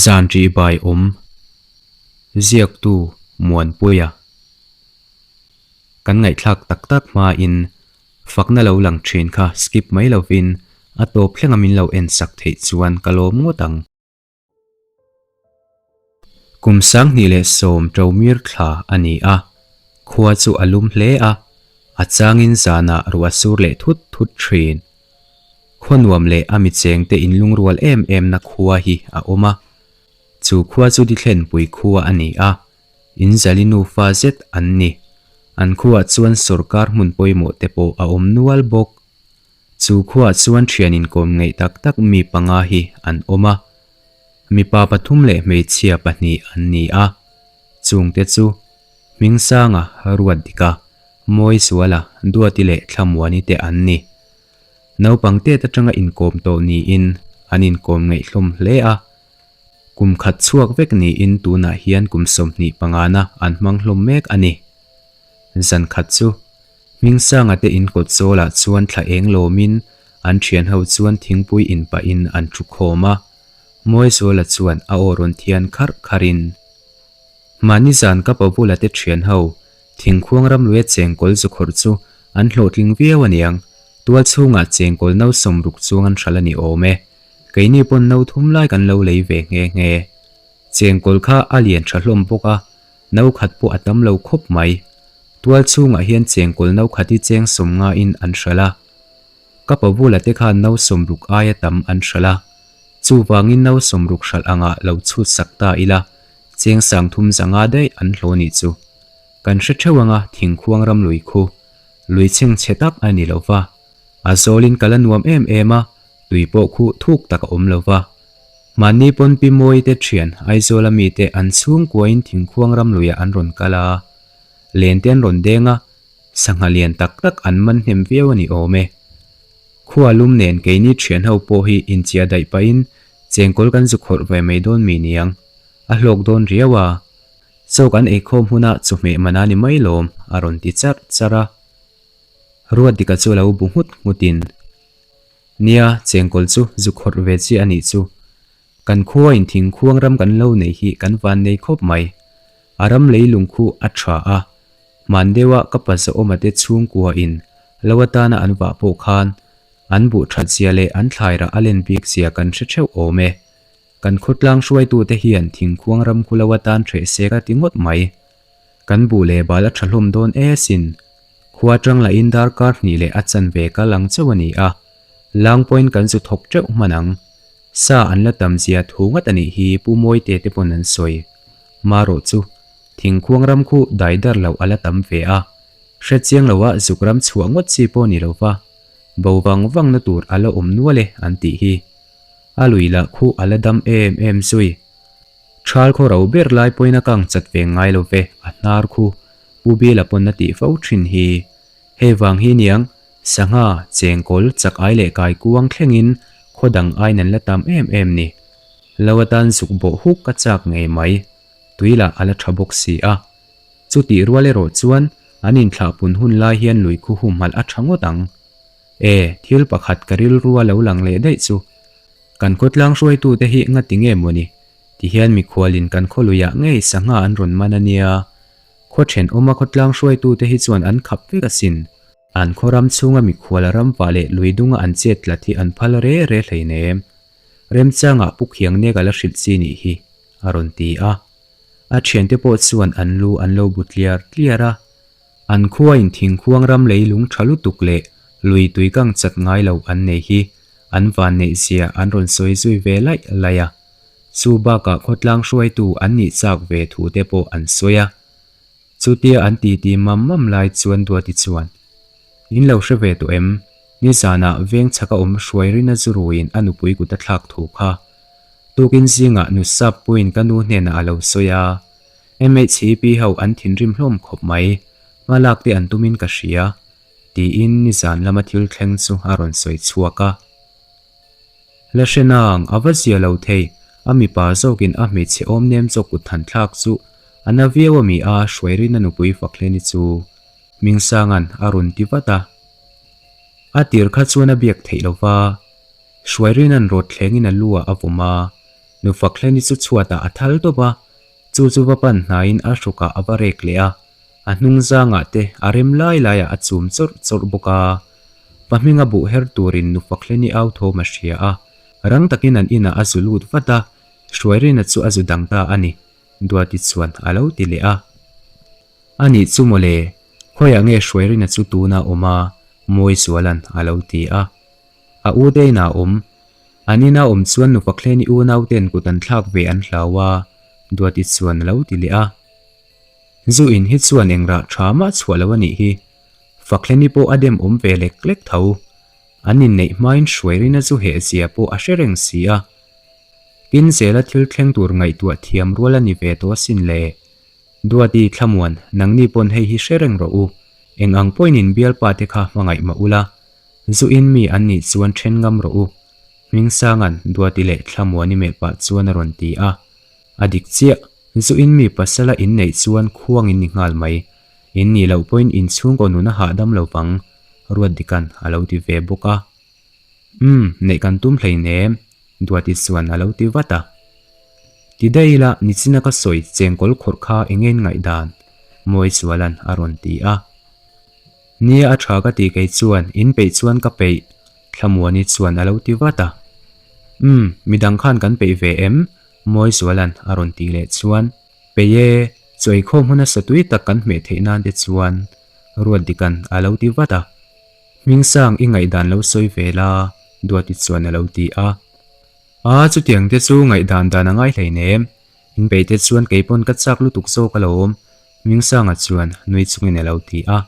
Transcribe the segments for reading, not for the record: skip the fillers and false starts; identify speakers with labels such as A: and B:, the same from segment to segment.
A: Zan ṭihbai awm ziaktu Muanpuia kan ngaihthlak tak tak hmain fakna lo lang ṭhin kha skip mai lovin a tawp thlenga min lo en sak theih chuan ka lawm ngawt ang. Kum 2010 Ṭomir thla a ni a, khua chu a lum hle a, a changin zanah ruah sur leh thut thut ṭhin. Khua nuam leh a mi chengte inlungrual em emna khua hi a awm a, chu khua chu Dithlenpui khua a ni a, inzali nufa zet an ni. An khuaah chuan sawrkar hmun pawimawh te pawh a awm nual bawk. Chu khuaah chuan thian inkawm ngeih tak tak mi panga hi an awm a, mipa pathum leh hmeichhia pahnih an ni a, chungte chu Hmingsanga, Ruatdika, Mawizuala, Duati leh Thlamuani te an ni. Naupang tet atanga inkawm tawh niin an inkawm ngeih hlawm hle a, kum khat chhuak vek niin tunah hian kum 25 na an hmang hlawm mek a ni. Zan khat chu Hmingsanga te inkawt zawlah chuan thla eng lawmin an thian ho chuan thingpui inpahin an thu khawm a, Mawizuala chuan a aw rawn thian kharh kharhin, Mahni zan ka pa bula te thian ho Thingkhuang ramluia chengkawl zukhawrh chu an hlawhtling viau aniang, tual chhungah chengkawl no 60 chuang an hral a ni awm e. Keini pawn no thum lai kan lo lei ve nghe nghe. Chengkawl kha a lian tha hlawm bawk a, no khat pawh a tam lo khawp mai. Tual chhungah hian chengkawl no khat hi cheng 50 in an hral a. Ka pa bula te khan no 60 aia tam an hral a. Chuvangin no 60 hralh angah lo chhut sak ta ila, cheng 350 daih an hlawh nih chu. Kan hre theuh anga thingkhuang ram lui khu lui chheng chhe tak a ni lo va, a zawlin ka la nuam em em a, tui pawh khu thuk tak a awm lo va. Mahni pawn Pi Mawi te thian Aizawla mite an chhungkuain thingkhuang ram luiah an rawn kal a, len te an rawn deng a, sangha lian tak tak an man hnem viau a ni awm e. Khua lum nen keini thian ho pawh hi inchiah daih pahin chengkawl kan zu khawrh ve mai dawn mi niang, a hlawk dawn riau a. Chaw kan eikhawm huna chawhmeh man a ni mai lawm, a rawn ti charh charh a. Ruatdika chu a lo bu nghut nghutin, Nia, chengkawl chu zu khawrh ve chiah a nih chu. Kan khuain thingkhuang ram kan lo nei hi kan van nei khawp mai. A ram leilung khu a tha a. Hman deuha ka pa Zawhawma te chhungkuain lo atana an vah pawh khan an buh that zia leh an thlairah a len bik zia kan hre theuh awm e. Kan khawtlang hruaitute hian thingkhuang ram khu lo atan hreh se ka ti ngawt mai. Kan buh leh bal a tha hlawm dawn e sin. Khua atang lahin darkar hnih leh a chanve kal ang chauh a ni a. Lang pawhin kan zu thawk teuh hman ang. Sa an la tam zia thu ngat a nih hi Pu Mawite te pawn an sawi. Marawh chu, thingkhuang ram khu dai dar loh a la tam ve a. Hrechiang loa zuk ram chhuah ngawt chi pawh ni lova, bo vang vangna tur a la awm nual e an tih hi. A lui lah khu a la dam em em zui. Thal khaw ro ber lai pawhin a kang chat ve ngai lo ve, a hnar khu Pu Bila pawn a tih fo thin hi. Hei vang hi niang, sangha, chengkawl, chak ai leh kai kuang thlengin khaw dang aiin an la tam em em ni. Lo atan zuk bawh huk ka chak ngei mai. Tui lah a la tha bawk si a. Chutih rual erawh chuan an inthlahpun hun lai hian lui khu humhalh a tha ngawt ang. E, thil pakhat ka rilru a lo lang leh daih chu. Kan khawtlang hruaitute hi ngati nge mawni? Ti hian mikhualin kan khawluiah ngei sangha an rawn man a nia. Khaw thenawma khawtlang hruaitute hi chuan an khap vek asin. An khaw ram chhunga mikhual ramvah leh lui dunga an chet tlat hi an phal re re hleinem. Remchangah Pu Khiangnek a la hrilh chi nih hi, a rawn ti a. A thiante pawh chuan an lu an lo bu tliar tliar a. An khuain thingkhuang ram leilung tha lutuk leh lui tui kang chat ngai lo an nei hi an vanneih zia an rawn sawi zui ve laih laih a. Chu bakah khawtlang hruaitu an nih chak ve thu te pawh an sawi a. Chutia an titi mam mam lai chuan Duati chuan, In lo hre ve tawh em? Nizanah veng chhaka awm hruai rina zu ruiin a nupui kut a thlak thu kha. Tukin zingah nu sap puiin ka nu hnenah a lo sawi a. MHEP ho an thinrim hlawm khawp mai, hma lak te an tumin ka hria, tiin nizan lama thil thleng chu a rawn sawi chhuak a. La hre nang, a va zia lo thei, a mipa zawkin a hmeichhe awm nem zawk kut than thlak chu a na viau a mi a, Hruairina nupui fak hleni chu Hmingsanga'n a rawn ti vat a. A tir kha chuan a biak theih lo va, Hruairina'n rawt thlengin a lu ah a vawm a. Nufakhleni chu chhuatah a thal tawp a, chu chu va pan hnaiin a hrukah a va rek leh a, a hnung zangah te a rem lai laiah a chum chawrh chawrh bawk a. Pa hminga buh her turin Nufakhleni au thawm a hria a, rang takin an inah a zu lut vat a, Hruairina chu a zu dang ta a ni, Duati chuan a lo ti leh a. A nih chu mawle, khawiah nge Hruairina chu tuna awm a? Mawizuala'n a lo ti a. A u te inah awm. An ina awm chuan nupa Khleni unau ten kut an thlak ve an hlau a, Duati chuan a lo ti leh a. Zu in hi chuan eng rah tha mah chhuah lo a nih hi. Fakhleni pawh a dem awm ve lek lek tho. An inneih hmain Hruairina chu heh zia pawh a hre reng si a. Tin zela thil thleng tur ngaihtuah thiam rual a ni ve tawh asin le. Duati Thlamuan, nangni pawn hei hi hre reng rawh u. Eng ang pawhin in bialpa te kha hmangaih mah ula. Zu in mi an nih chuan then ngam rawh u. Hmingsanga'n Duati leh Thlamuani melh pah chuan a rawn ti a. A dik chiah, zu in mi pasala in neih chuan khuang in ni nghal mai. In nih loh pawhin in chhungkaw nun a hahdam lo vang, Ruatdika'n a lo ti ve bawk a. Umm, neih kan tum hleinem, Duati chuan a lo ti vat a. Ti daih ila, nichina ka sawi chengkawl khawrh kha eng nge in ngaihdan? Mawizuala'n a rawn ti a. Nia a tha ka ti kei chuan, in peih chuan ka peih, Thlamuani chuan a lo ti vat a. Umm, midang khan kan peih ve em? Mawizuala'n a rawn tih leh chuan, Peih e, chaw eikhawm huna satui tak kan hmeh theih nan te chuan, Ruatdika'n a lo ti vat a. Hmingsang i ngaihdan lo sawi ve la, Duati chuan a lo ti a. A, chutiang te chu ngaihdan dan a ngai hleinem. In beih te chuan kei pawn ka chak lutuk zawk alawm, Hmingsanga chuan nui chungin a lo ti a.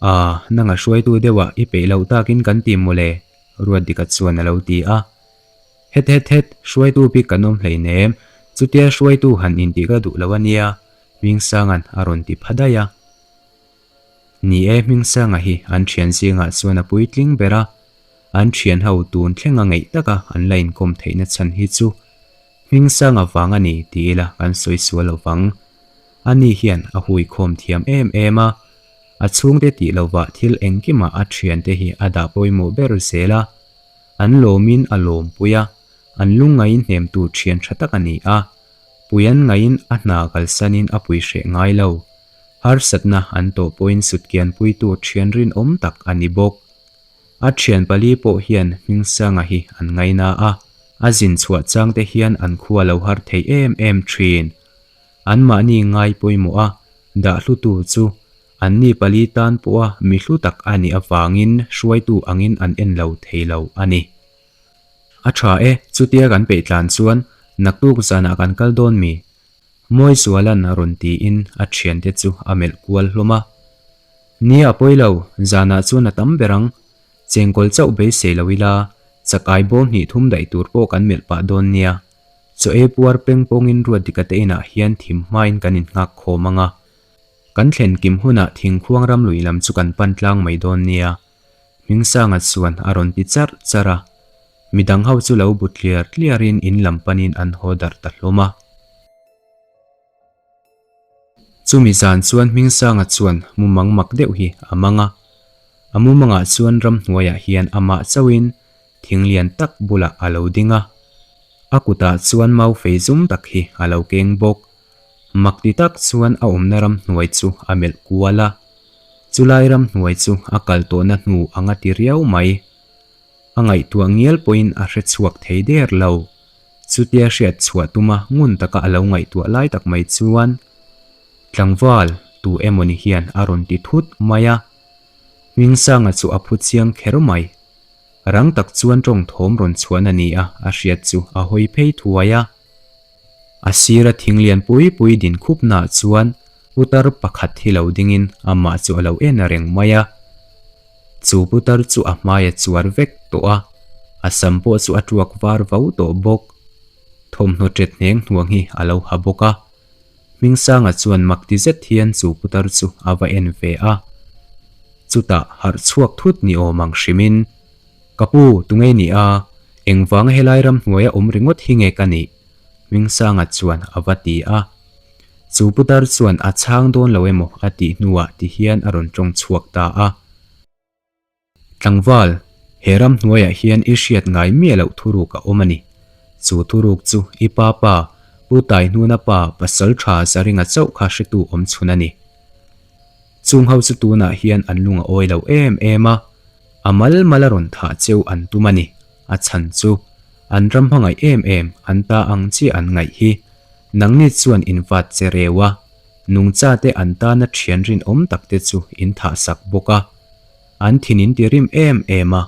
A: A, nanga hruaitu deuhah i peih loh takin kan ti mawle, Ruatdika chuan a lo ti a. Het het het, hruaitu bik kan awm hleinem, chutia hruaitu han intih ka duh lo a nia, Hmingsanga'n a rawn ti pha daih a. Ni e, Hmingsanga hi an thian zingah chuan a puitling ber a, an thian ho tun thlenga ngeih taka an la inkawm theihna chhan hi chu Hmingsanga vang a ni ti ila kan sawi sual lo vang. Ani hian a huikhawm thiam em em a, a chhungte tih lovah thil engkimah a thiante hi a dah pawimawh ber zel a, an lawmin a lawmpui a, an lungngaiin hnemtu thian tha tak a ni a, puian ngaiin a hna kalsanin a pui hreh ngai lo. Harsatna an tawh pawhin sutkianpuitu thian rinawm tak a ni bawk. A thian pali pawh hian Hmingsanga hi an ngaina a, a zin chhuah changte hian an khua lo har thei em em thin. Anmahni ngai pawimawh a, dah hlutu chu anni pali tan pawha mi hlu tak a nih avangin hruaitu angin an en lo thei lo a ni. A tha e, chutia kan peih tlan chuan naktuk zanah kan kal dawn mi? Mawizuala'n a rawn tiin a thiante chu a melh kual hlawm a. Nia a pawi lo, zanah chuan a tam ber ang. Chengkawl chauh beisei lo ila, chakai bawm hnih thum daih tur pawh kan melh pah dawn nia. Chaw ei puar peng pawngin Ruatdika te inah hian thim hmain kan innghak khawm ang a. Kan thlen kim hunah thingkhuang ram lui lam chu kan pan tlang mai dawn nia. Hmingsanga chuan a rawn ti charh charh a, midang ho chu lo bu tliar tliarin in lam panin an haw darh ta hlawm a. Chumi zan chuan Hmingsanga chuan mumang mak deuh hi a mang a, a mumangah chuan ramhnuaiah hian amah chauhin thing lian tak bulah a lo ding a, a kutah chuan mau fei zum tak hi a lo keng bawk. Mak ti tak chuan a awmna ramhnuai chu a melh kual a, chulai ramhnuai chu a kal tawhna hnu anga ti riau mai. A ngaihtuah ngial pawhin a hre chhuak thei der lo. Chutia hriat chhuah tuma ngun taka a lo ngaihtuah lai tak mai chuan tlangval tu emawni hian a rawn ti thut mai a. Hmingsanga chu a phu chiang kher mai. Rang tak chuan tawng thawm rawn chhuahna ni a a hriat chu a hawi phei thuai a. A sira thing lian pui pui din khupnaah chuan putar pakhat hi lo dingin amah chu a lo en reng mai a. Chu putar chu a hmai a chuar vek tawh a, a sam pawh chu a tuak var vo tawh bawk. Thawmhnaw ṭet hneng hnuang hi a lo ha bawk a. Hmingsanga chuan mak ti zet hian chu putar chu a va en ve a. Chutah harh chhuak thut ni awm ang hrimin, Ka pu, tunge ni a? Engvanga helai ramhnuaia awm ringawt hi nge ka nih? Hmingsanga chuan a va ti a. Chu putar chuan a chhang dawn lo emaw a tih hnuah ti hian a rawn tawng chhuak ta a. Tlangval, he ramhnuaiah hian i hriat ngai miah loh thuruk a awm a ni. Chu thuruk chu i pa pa, Pu Taihnuna pa Pasaltha Zaringa chauh kha hretu awm chhun a ni. Chung ho chu tunah hian an lung a awi lo em em a, a mal mal a rawn thah cheu an tum a ni. A chhan chu an ram hmangaih em em an ta ang chiah an ngaih hi. Nangni chuan in vat che reu a, nungcha te an tana thian rinawm tak te chu in thah sak bawk a. An thin in ti rim em em a,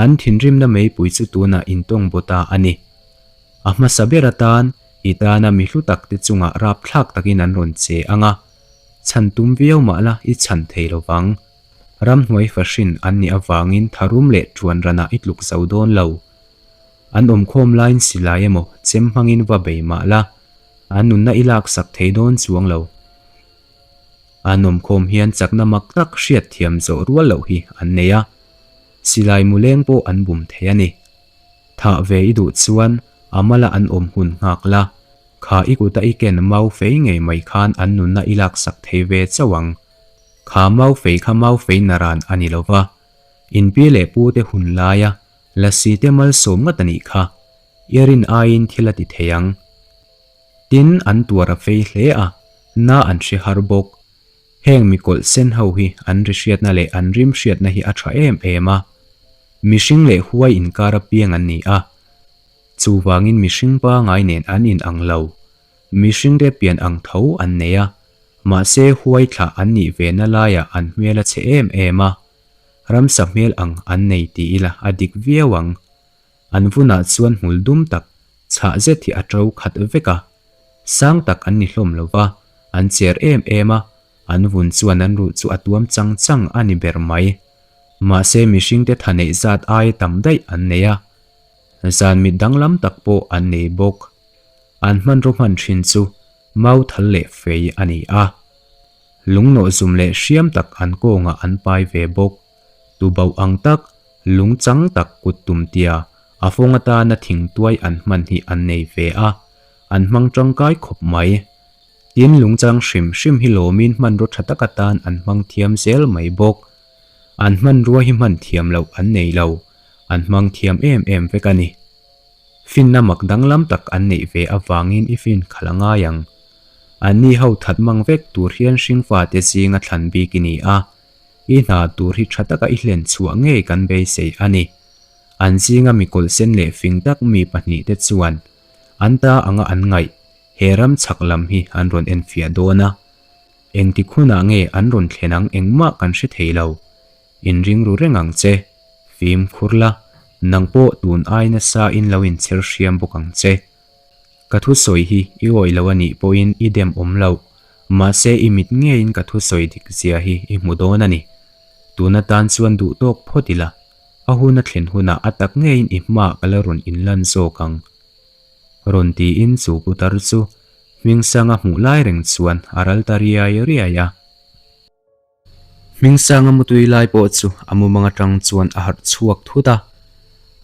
A: an thinrimna meipui chu tunah in tawng baw ta a ni. A hmasa ber atan i tana mi hlu tak te chungah rapthlak takin an rawn che ang a, chhan tum viau mah la i chhan thei lo vang. Ramhnuai fahrin an nih avangin tharum leh ṭuan ranah i tluk zo dawn lo. An awmkhawm laiin silai emaw chem hmangin va bei mah la, an nunna i laksak thei dawn chuang lo. An awmkhawm hian chakna mak tak hriat thiam zawh rual loh hi an nei a, silai mu leng pawh an bum thei a ni. Thah ve i duh chuan a mala an awm hun nghak la, kha i kuta i ken mau fei ngei mai khan an nunna i laksak thei ve chauh ang. Kha mau fei kha mau fei naran a ni lo va, in pi leh pu te hun laia lasi te malsawm ngat a nih kha, i rin aiin thil a ti thei ang. Tin, an tuar a fei hle a, na an hre har bawk. Heng mi kawlh sen ho hi an ri hriatna leh an rim hriatna hi a tha em em a. Mihring leh huai inkar apiang an ni a. Chuvangin mihring pangai nen an in ang lo. Mihringte pian ang tho an nei a, mahse huai thlah an nih ve na laiah an hmel a chhe em em a. Ramsa hmel ang an nei ti ila a dik viau ang. An vunah chuan hmul dum tak chhah zet hi a to khat vek a. Sang tak an ni hlawm lo va, an cher em em a, an vun chuan an ruh chu a tuam chang chang a ni ber mai. Mahse mihringte tha neih zat aia tam daih an nei a, zan mit danglam tak pawh an nei bawk. An hmanraw hman thin chu mau thal leh fei a ni a. Lung nawh zum leh hriam tak an kawngah an pai ve bawk. Tubauh ang tak, lung chang tak kut tum tia a fawng atana thing tuai an hman hi an nei ve a, an hmang tangkai khawp mai. Tin, lung chang hrim hrim hi lawmin hmanraw tha tak atan an hmang thiam zel mai bawk. An hmanrua hi hman thiam loh an nei lo, an hmang thiam em em vek a ni. Finna mak danglam tak an neih ve avangin i fin khalh a ngai ang. Anni ho that mang vek tur hian hringfate zinga thlan bik i ni a, I hna tur hi tha taka i hlen chhuah ngei kan beisei a ni. An zinga mi kawlhsen leh fing tak mi pahnihte chuan an ta anga an ngaih he ram chhak lam hi an rawn enfiah dawn a. Engtik hunah nge an rawn thlen ang engmah kan hre thei lo. Inring ru reng ang che. Fimkhur la, nang pawh tun ai nasa in lo inchher hriam bawk ang che. Ka thusawi hi i awih lo a nih pawhin i dem awm loh, mahse i mit ngeiin ka thusawi dik zia hi i hmu dawn a ni. Tun atan chuan duh tawk phawt ila, a hun a thlen hunah a tak ngeiin i hmaah ka la rawn inlan zawk ang. Rawn tiin chu putar chu Hmingsanga hmuh lai reng chuan a ral ta riai riai a. Hmingsanga mutui lai pawh chu a mumang atang chuan a harh chhuak thut a,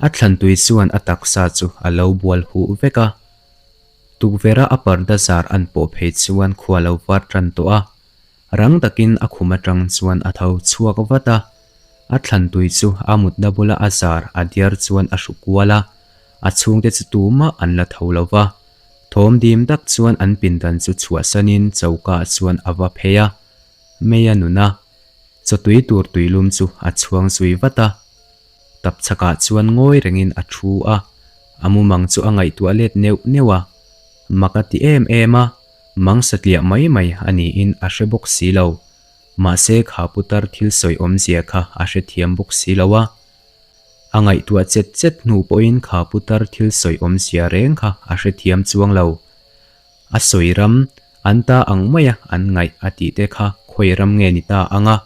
A: a thlantui chuan a taksa chu a lo bual huh vek a. Tukverha a parda zar an pawh phei chuan khua lo var tan tawh a, rang takin a khum atang chuan a tho chhuak vat a, a thlantui chu a mutna bula a zar a diar chuan a hru kual a, a chhungte chu tumah an la tho lo va. Thawm dim tak chuan an pindan chu chhuahsanin choka chuan a va phei a. Mei a nun a, chawtui tur tuilum chu a chhuang zui vat a. Tapchhakah chuan ngawi rengin a thu a, a mumang chu a ngaihtuah let neuh neuh a. Mak a ti em em a, mang satliah mai mai a niin a hre bawk si lo. Mahse kha putar thil sawi awmzia kha a hrethiam bawk si lo a. A ngaihtuah chet chet hnu pawhin kha putar thil sawi awmzia reng kha a hrethiam chuang lo. A sawi ram, an ta ang maia an ngaih a tih te kha khawi ram nge ni ta ang a?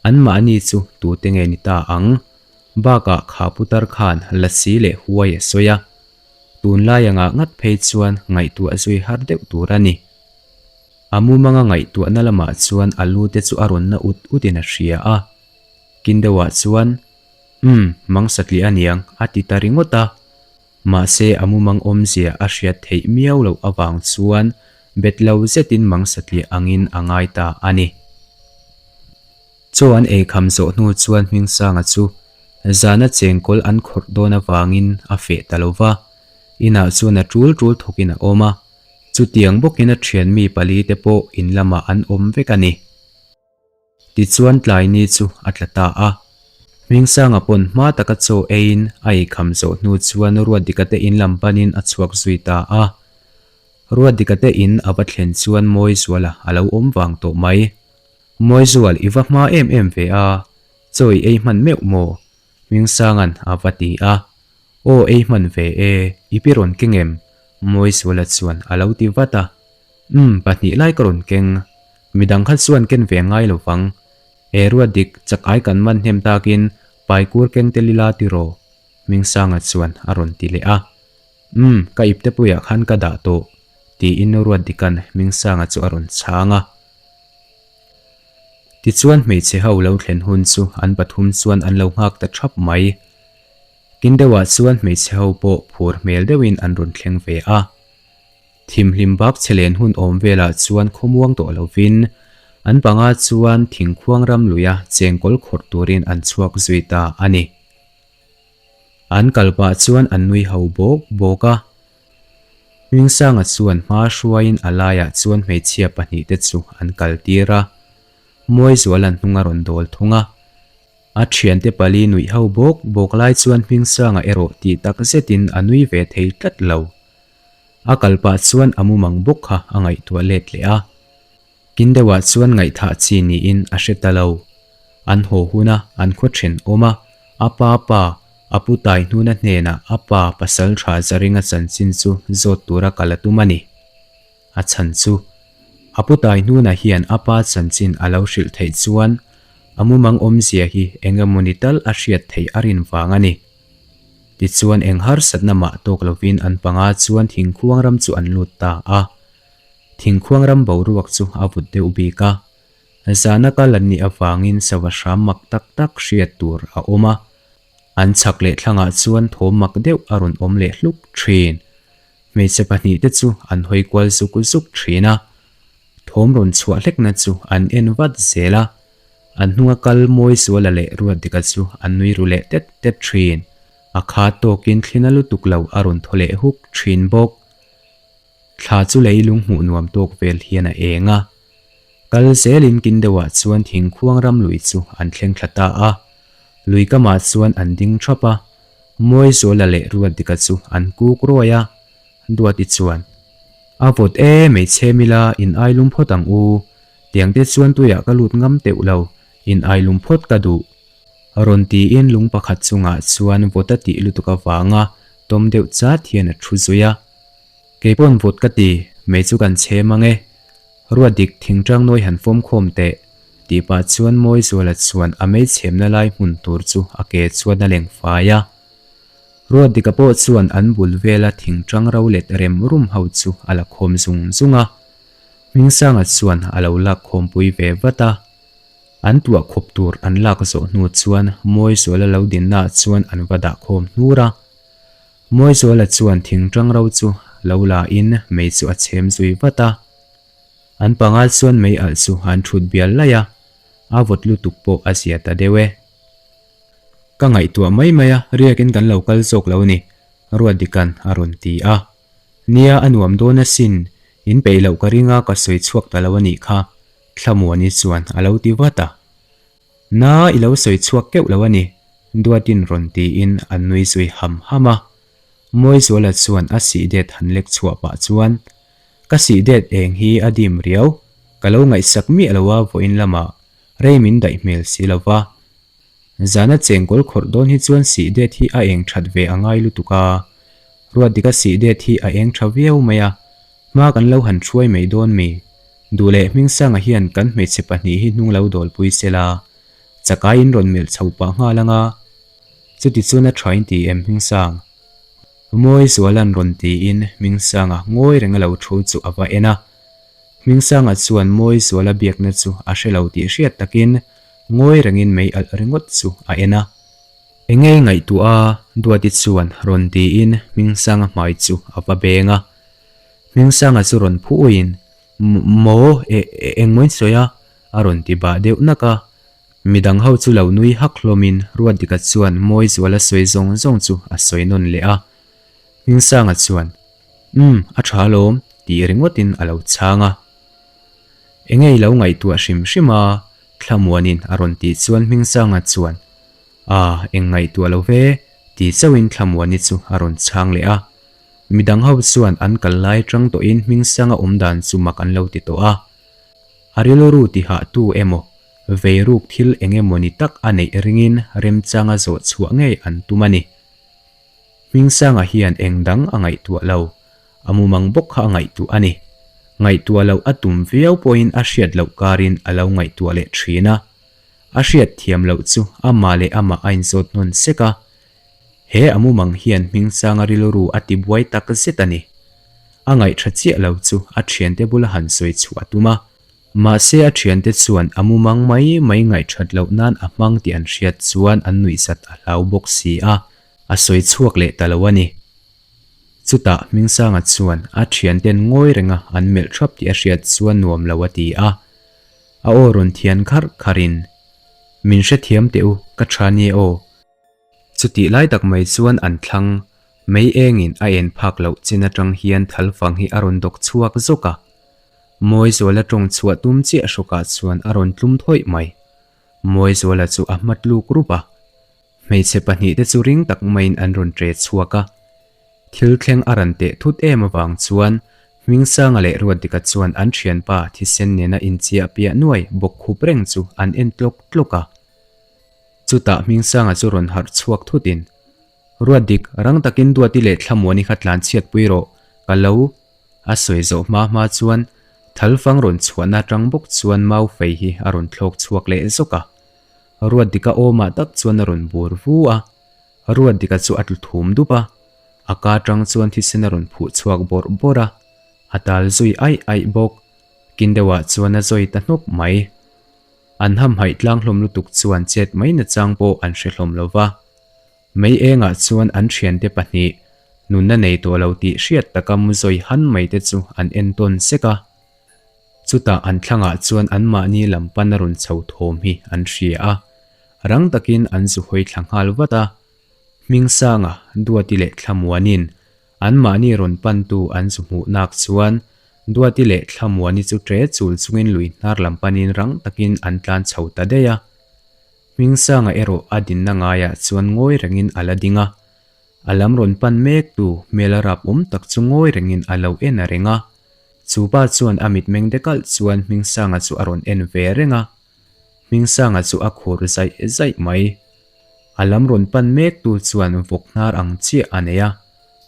A: Anmahni chu tute nge ni ta ang? Bakah kha putar khan lasi leh huai a sawi a. Tunlai angah ngat phei chuan ngaihtuah zui har deuh tur a ni. A mumanga ngaihtuahna lamah chuan a lu te chu a rawn na ut utin a hria a. Kin deuhah chuan, Umm, mang satliah aniang, a ti ta ringawt a. Mahse a mumang awmzia a hriat theih miau loh avang chuan bet lo zetin mang satliah angin a ngai ta a ni. Chaw an ei kham zawh hnu chuan Hmingsanga chu zana chengkawl an khawrh dawn avangin a feh ta lo va. Inah chuan a tul tul thawkin a awm a, chutiang bawkin a thian mi palite pawh in lamah an awm vek a ni. Tichuan tlai ni chu a tla ta a. Hmingsanga pawn hma taka chaw eiin a eikham zawh hnu chuan Ruatdika te in lam panin a chhuak zui ta a. Ruatdika te in a va thlen chuan Mawizuala a lo awm vang tawh mai. Mawizual i va hma em em ve a, chaw i ei hman meuh maw? Hmingsanga'n a va ti a. Aw ei hman ve e, i pi rawn keng em? Mawizuala chuan a lo ti vat a. Umm, pahnih lai ka rawn keng. Midang kha chuan ken ve ngai lo vang. He ruat dik chak ai kan man hnem takin Paikur keng tel ila tiraw? Hmingsanga chuan a rawn ti leh a. Umm, ka ipte puiah khan ka dah tawh, tiin ruat dikan Hmingsanga chu a rawn chhang a. Tichuan hmeichhe ho lo thlen hun chu an pathum chuan an lo nghak ta thap mai. Kin deuhah chuan hmeichhe ho pawh phur hmel deuhin an rawn thleng ve a. Thimhlim bak chhe len hun awm velah chuan khawmuang tawh lovin an panga chuan thingkhuang ram luia chengkawl khawrh turin an chhuak zui ta a ni. An kal pah chuan an nui ho bawk bawk a. Hmingsanga chuan hma hruaiin a laiah chuan hmeichhia pahnihte chu an kal tir a. Mawizuala'n hnung a rawn dawl thung a. A thiante pali nuih ho bawk bawk lai chuan Hmingsanga erawh tih tak zetin a nui ve thei tlat lo. A kal pah chuan a mumang bawk kha a ngaihtuah let leh a. Kin deuhah chuan ngaihthah chi niin a hre ta lo. An haw huna an khaw then awm a, a pa pa, a pu tai hnuna hnenah a pa pasal tha Zaringa chanchin chu zawt tura kal a tum a ni. A chhan chu, a pu tai hnuna hian a pa chanchin a lo hrilh theih chuan a mumang awmzia hi eng emawni tal a hriat theih a rin vang a ni. Tichuan eng harsatna mah tawk lovin an panga chuan thingkhuang ram chu an lut ta a. Thingkhuang ram boruak chu a vut deuh bik a. Zana kal an nih avangin sava hram mak tak tak hriat tur a awm a. An chhak leh thlangah chuan thawm mak deuh a rawn awm leh hluk thin. Hmeichhe pahnihte chu an hawi kual zuk zuk thin a. Thawm rawn chhuah hlekna chu an en vat zel a. An hnunga kal Mawizuala leh Ruatdika chu an nui ru leh tet tet thin. A kha tawkin thlina lutuk lo a rawn thaw leh huk thin bawk. Thla chu leilung hmuh nuam tawk vel hian a eng a. Kal zelin kin deuhah chuan thingkhuang ram lui chu an thleng thla ta a. Lui kamah chuan an ding thap a. Mawizuala leh Ruatdika chu an kuk ruai a. Duati chuan, A vawt e, hmeichhe mila in ai lum phawt ang u. Tiang te chuan tuiah ka lut ngam teuh lo, in ai lum phawt ka duh. Rawn tiin lung pakhat chungah chuan vawt a tih lutuk avanga tawm deuh chat hian a thu zui a. Kei pawn vawt ka ti, mei chu kan chhem ang e. Ruatdik thingtang nawi han fawm khawm teh, tih pah chuan Mawizuala chuan a mei chhemna lai hmun tur chu a ke chuan a leng fai a. Ruatdika pawh chuan an bul vela thingtang ro let rem rum ho chu a la khawm zung zung a. Hmingsanga chuan a lo lak khawmpui ve vat a. An tuah khawp tur an lak zawh hnu chuan Mawizuala lo dinnaah chuan an va dah khawm hnur a. Mawizuala chuan thingtang ro chu lo la in mei chu a chhem zui vat a. An panga chuan mei alh chu an thut bial laih a, a vawt lutuk pawh a zia ta deuh e. Ka ngaihtuah mai mai a, riakin kan lo kal zawk lo ni, Ruatdika'n a rawn ti a. Nia a nuam dawn asin, in peih loh ka ring a ka sawi chhuak ta lo a nih kha, Thlamuani chuan a lo ti vat a. Na i lo sawi chhuak keuh lo a ni, Duatin rawn tiin an nui zui ham ham a. Mawizuala chuan a sih det han lek chhuah pah chuan, Ka sih det eng hi a dim riau, ka lo ngaihsak miah lo a vawiin lamah rei min daih hmel si lo va. Zana chengkawl khawrh dawn hi chuan sih det hi a eng that ve a ngai lutuk a. Ruatdika sih det hi a eng tha viau mai a, hma kan lo han hruai mai dawn mi? Duh leh Hmingsanga hian kan hmeichhe pahnih hi hnung lo dawlpui se la, chakai in rawn melh chho pah nghal ang a. Chuti chuan a tha in ti em Hmingsang? Mawizuala'n rawn tiin Hmingsanga ngawi reng a lo thu chu a va en a. Hmingsanga chuan Mawizuala biakna chu a hre lo tih hriat takin ngawi rengin mei alh ringawt chu a en a. Enge ngaihtuah a? Duati chuan rawn tiin Hmingsanga hmai chu a va beng a. Hmingsanga chu rawn phu uiin, Maw, e, engmaw in sawi a? a rawn ti bah deuh nak a. Midang ho chu lo nui hak hlawmin Ruatdika chuan Mawizuala sawi zawng zawng chu a sawi nawn leh a. Hmingsanga chuan, Umm, a tha alawm, tih ringawtin a lo chhang a. Enge i lo ngaihtuah hrim hrim a? Thlamuanin a rawn tih chuan Hmingsanga chuan, A, eng ngaihtuah lo ve, ti chauhin Thlamuani chu a rawn chhang leh a. Midang ho chuan an kal lai tang tawhin Hmingsanga awm dan chu mak an lo ti tawh a. A rilru tihahtu emaw, veiruk thil eng emaw ni tak a neih ringin remchanga zawh chhuah ngei an tum a ni. Hmingsanga hian eng dang a ngaihtuah lo, a mumang bawk kha a ngaihtuah a ni. Ngaihtuah loh a tum viau pawhin a hriat loh karin a lo ngaihtuah leh thin a. A hriat thiam loh chu amah leh amah a inzawt hnawn sek a. He a mumang hian Hmingsanga rilru a tibuai tak zet a ni. A ngaihṭha chiah lo chu a thiante bula han sawi chhuah a tum a. Mahse a thiante chuan a mumang mai mai ngaihṭhat loh nan a hmang tih an hriat chuan an nuihzat a hlau bawk si a, a sawi chhuak leh ta lo a ni. Chutah Hmingsanga chuan a thianten ngawi renga an melh ṭhap tih a hriat chuan nuam lo a ti a. A aw rawn thian kharh kharhin, Min hrethiam teh u, ka ṭha nia aw. Chutih lai tak mai chuan an thlang, mei engin a en phak loh chin atang hian thalfang hi a rawn dawk chhuak zawk a. Mawizuala tawng chhuah tum chiah hrawkah chuan a rawn tlum thawih mai. Mawizuala chu a hmat luk rup a. Hmeichhe pahnihte chu ring tak maiin an rawn ṭe chhuak a. Thil thleng a ran teh thut em avang chuan Hmingsanga leh Ruatdika chuan an ṭhianpa thisen nena inchiah piah nuai bawk khup reng chu an en tlawk tlawk a. Chutah Hmingsanga chu rawn harh chhuak thutin, Ruatdik, rang takin Duati leh Thlamuani kha tlan chhiatpui rawh, ka lo. A sawi zawh hma hma chuan Thalfang rawn chhuahna atang bawk chuan mau fei hi a rawn thlawk chhuak leh zawk a. Ruatdika awmah tak chuan a rawn bur vu a, Ruatdika chu a tlu thum dup a, a ka atang chuan thisen a rawn phuh chhuak bawrh bawrh a, a tal zui aih aih bawk. Kin deuhah chuan a zawi ta hnawk mai. An hamhaih tlang hlawm lutuk chuan chet mai nachang pawh an hre hlawm lo va. Mei engah chuan an thiante pahnih, nunna nei tawh lo tih hriat taka mu zawi han mai te chu an en tawn sek a. Chutah an thlangah chuan anmahni lam pan a rawn chho thawm hi an hria a, rang takin an zu hawi thla nghal vat a. Hmingsanga, Duati leh Thlamuanin anmahni rawn pantu an zu hmuh nak chuan Duati leh Thlamuani chu ṭe chul chungin lui hnar lam panin rang takin an tlan chho ta daih a. Hmingsanga erawh a dinna ngaiah chuan ngawi rengin a la ding a. A lam rawn pan mektu hmel a rap awm tak chu ngawi rengin a lo en a reng a. Chu pa chuan a mitmeng dekalh chuan Hmingsanga chu a rawn en ve reng a. Hmingsanga chu a khur zaih zaih mai. A lam rawn pan mektu chuan vawk hnar ang chiah a nei a,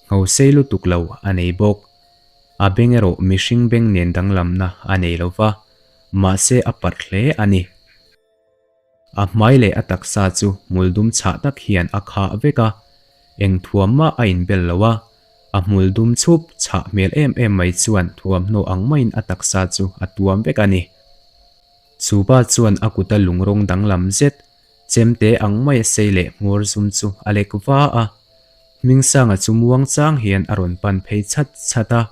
A: ngho sei lutuk lo a nei bawk. A beng erawh mihring beng nen danglamna a nei lo va, mahse a parh hle a ni. A hmai leh a taksa chu hmul dum chhah tak hian a khah vek a, eng thuam mah a inbel lo a, a hmul dum chhup chhah hmel em em mai chuan thuamhnaw ang maiin a taksa chu a tuam vek a ni. Chu pa chuan a kuta lung rawng danglam zet, chemte ang maia sei leh hmawr zum chu a lek va a, Hmingsanga chu muang chang hian a rawn pan phei chhat chhat a,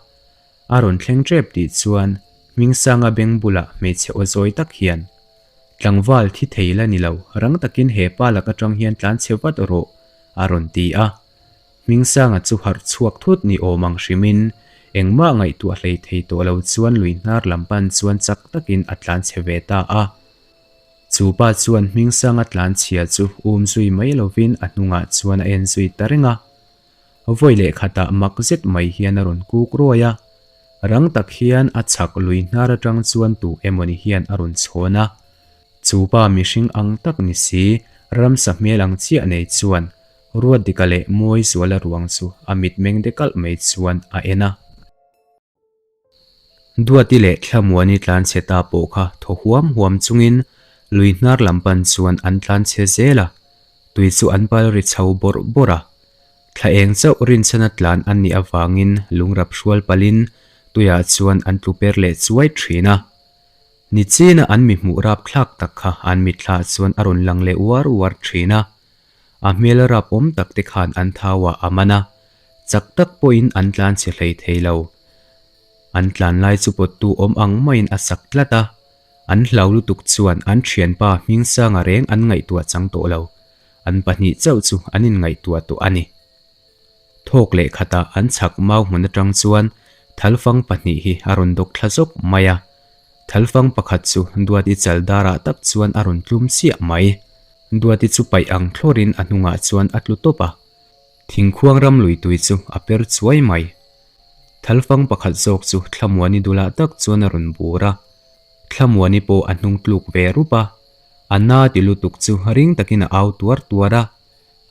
A: a rawn thleng tep tih chuan Hmingsanga beng bulah hmeichhe aw zawi tak hian, Tlangval thi thei la ni lo, rang takin he pa lak atang hian tlan chhe vat rawh, a rawn ti a. Hmingsanga chu harh chhuak thut ni awm ang hrimin engmah ngaihtuah hlei thei tawh lo chuan lui hnar lam pan chuan chak takin a tlan chhe ve ta a. Chu pa chuan Hmingsanga tlan chhia chu um zui mai lovin a hnungah chuan a en zui ta reng a. Vawi leh khatah mak zet mai hian a rawn kuk ruai a, rang tak hian a chhak lui hnar atang chuan tu emawni hian a rawn chhawn a. Chu pa mihring ang tak ni si, ramsa hmel ang chiah nei chuan Ruatdika leh Mawizuala ruang chu a mitmeng de kalh mai chuan a en a. Duati leh Thlamuani tlanchhe ta pawh kha thaw huam huam chungin lui hnar lam pan chuan an tlanchhe zel a, tui chu an pal ri chho bawrh bawrh a. Thla eng chauh rinchhana tlan an nih avangin lungrap hrual palhin tuiah chuan an tlu per leh chuai thin a. Nichina an mi hmuh rap thlak tak kha an mitthla chuan a rawn lang leh uar uar thin a. A hmel rap awm tak te khan an thau ah a man a, chak tak pawhin an tlan chhe hlei thei lo. An tlan lai chu pawttu awm ang maiin a sak tlat a, an hlau lutuk chuan an thianpa Hmingsanga reng an ngaihtuah chang tawh lo, an pahnih chauh chu an inngaihtuah tawh a ni. Thawk leh khatah an chhak mau hmun atang chuan thalfang pahnih hi a rawn dawk thla zawk mai a. Thalfang pakhat chu Duati chal darah tak chuan a rawn tlum chiah mai. Duati chu paih ang thlawrin a hnungah chuan a tlu tawp a. Thingkhuang ram lui tui chu a per chuai mai. Thalfang pakhat zawk chu Thlamuani dulah tak chuan a rawn bur a. Thlamuani pawh a hnung tluk ve rup a. A na ti lutuk chu ring takin a au tuar tuar a.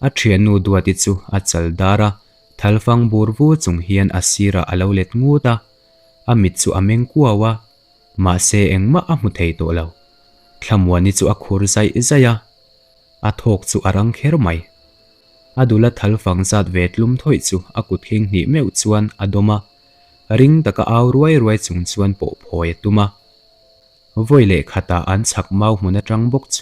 A: A thiannu Duati chu a chal dar a, thalfang bur vu chung hian a sirah a lo let ngut a. A mit chu a meng kuau a, mahse engmah a hmu thei tawh lo. Thlamuani chu a khur zaih zaih a, a thawk chu a rang kher mai. A dula thalfang zat ve tlum thawih chu a kut hling hnih meuh chuan a dawm a, ring taka au ruai ruai chung chuan pawh phawi a tum a. Vawi leh khatah an chhak mau hmun atang bawk chu.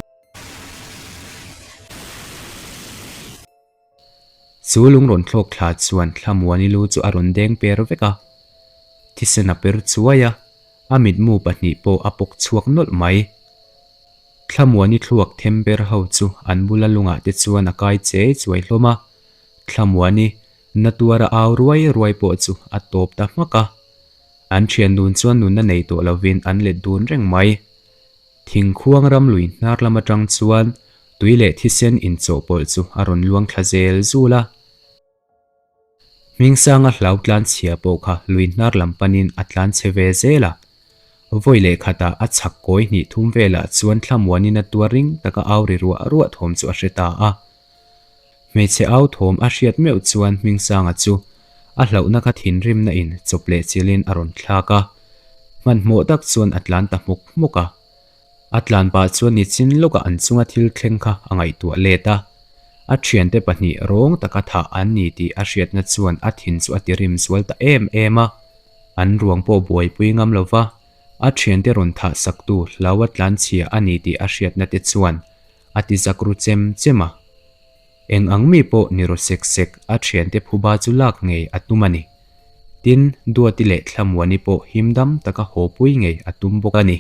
A: Chu lung rawn thlawk thla chuan Thlamuani lu chu a rawn deng per vek a, thisen a per chuai a, a mitmu pahnih pawh a pawk chhuak nawlh mai. Thlamuani thluak them ber ho chu an bula lungah te chuan a kai chei chuai hlawm a, Thlamuani na tuara au ruai ruai pawh chu a tawp ta hmak a. An thian dun chuan nunna nei tawh lovin an let dun reng mai. Thingkhuang ram lui hnar lam atang chuan tui leh thisen inchawhpawlh chu a rawn luang thla zel zul a. Hmingsanga hlau tlan chhia pawh kha lui hnar lam panin a tlan chhe ve zel a. Vawi leh khatah a chhak kawi hnih thum velah chuan thlamuanin a tuar ring taka au ri ruah ruah thawm chu a hre ta a. Hmeichhe au thawm a hriat meuh chuan Hmingsanga chu a hlauhna kha thinrimna in chawp leh chilhin a rawn thlak a, hmanhmawh tak chuan a tlan ta hmuk hmuk a. A tlan pah chuan nichin lawka an chunga thil thleng kha a ngaihtuah let a, a thiante pahnih rawng taka thah an ni tih a hriatna chuan a thin chu a ti rim zual ta em em a, an ruang pawh buaipui ngam lova a thiante rawn thah saktu hlaua tlanchhia a ni tih a hriatna te chuan a ti zak ru chem chem a. Eng ang mi pawh ni ru sek sek a thiante phuba chu lak ngei a tum a ni. Tin, Duati leh Thlamuani pawh him dam taka haw pui ngei a tum bawk a ni.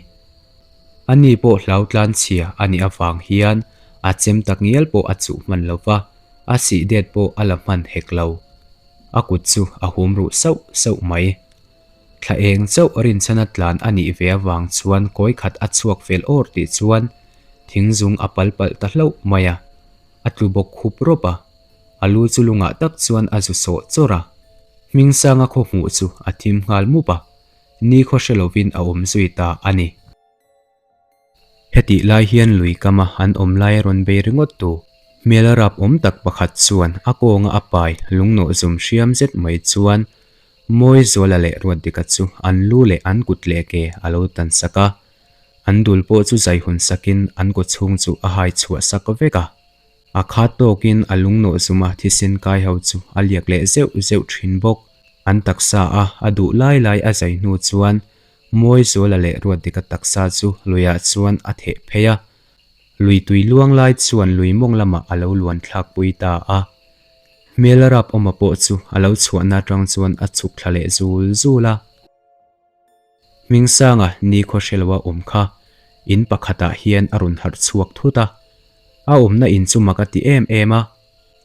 A: A ni pawh hlau tlan chhia a nih avang hian a chem tak ngial pawh a chuh hman lo va, a sih det pawh a la hman hek lo. A kut chu a hum ruh sauh sauh mai. Thla eng chauh rinchhana tlan a nih ve avang chuan kawi khat a chhuak fel awr tih chuan thingzung a pal palh ta hlauh mai a, a tlu bawk khup rawp a, a lu chu lungah tak chuan a zu sawh chawrh a, Hmingsanga khaw hmuh chu a thim nghal mup a, nikhaw hre lovin a awm zui ta a ni. Hetih lai hian lui kama an awm lai a rawn bei ringawt tu. Hmel rap awm tak pakhat chuan a kawnga a pai lunghnawh zum hriam zet mai chuan Mawizuala leh Ruatdika chu an lu leh an kut leh ke a lo tan sak a. An dul pawh chu zai hun sakin an kaw chhung chu a hai chhuah sak vek a. A khat tawkin a lunghnawh zuma thisen kai ho chu a liak leh zeuh zeuh thin bawk. An taksa a a duh lai lai a zai hnu chuan Mawizuala leh Ruatdika taksa chu luiah chuan a theh phei a, lui tui luang lai chuan lui mawng lamah a lo luan thlak pui ta a. Hmel rap awma pawh chu a lo chhuahna atang chuan a chhuk thla leh zul zul a. Hmingsanga nikhaw hreloa awm kha in pakhatah hian a rawn harh chhuak thut a, a awmna in chu mak a ti em em a,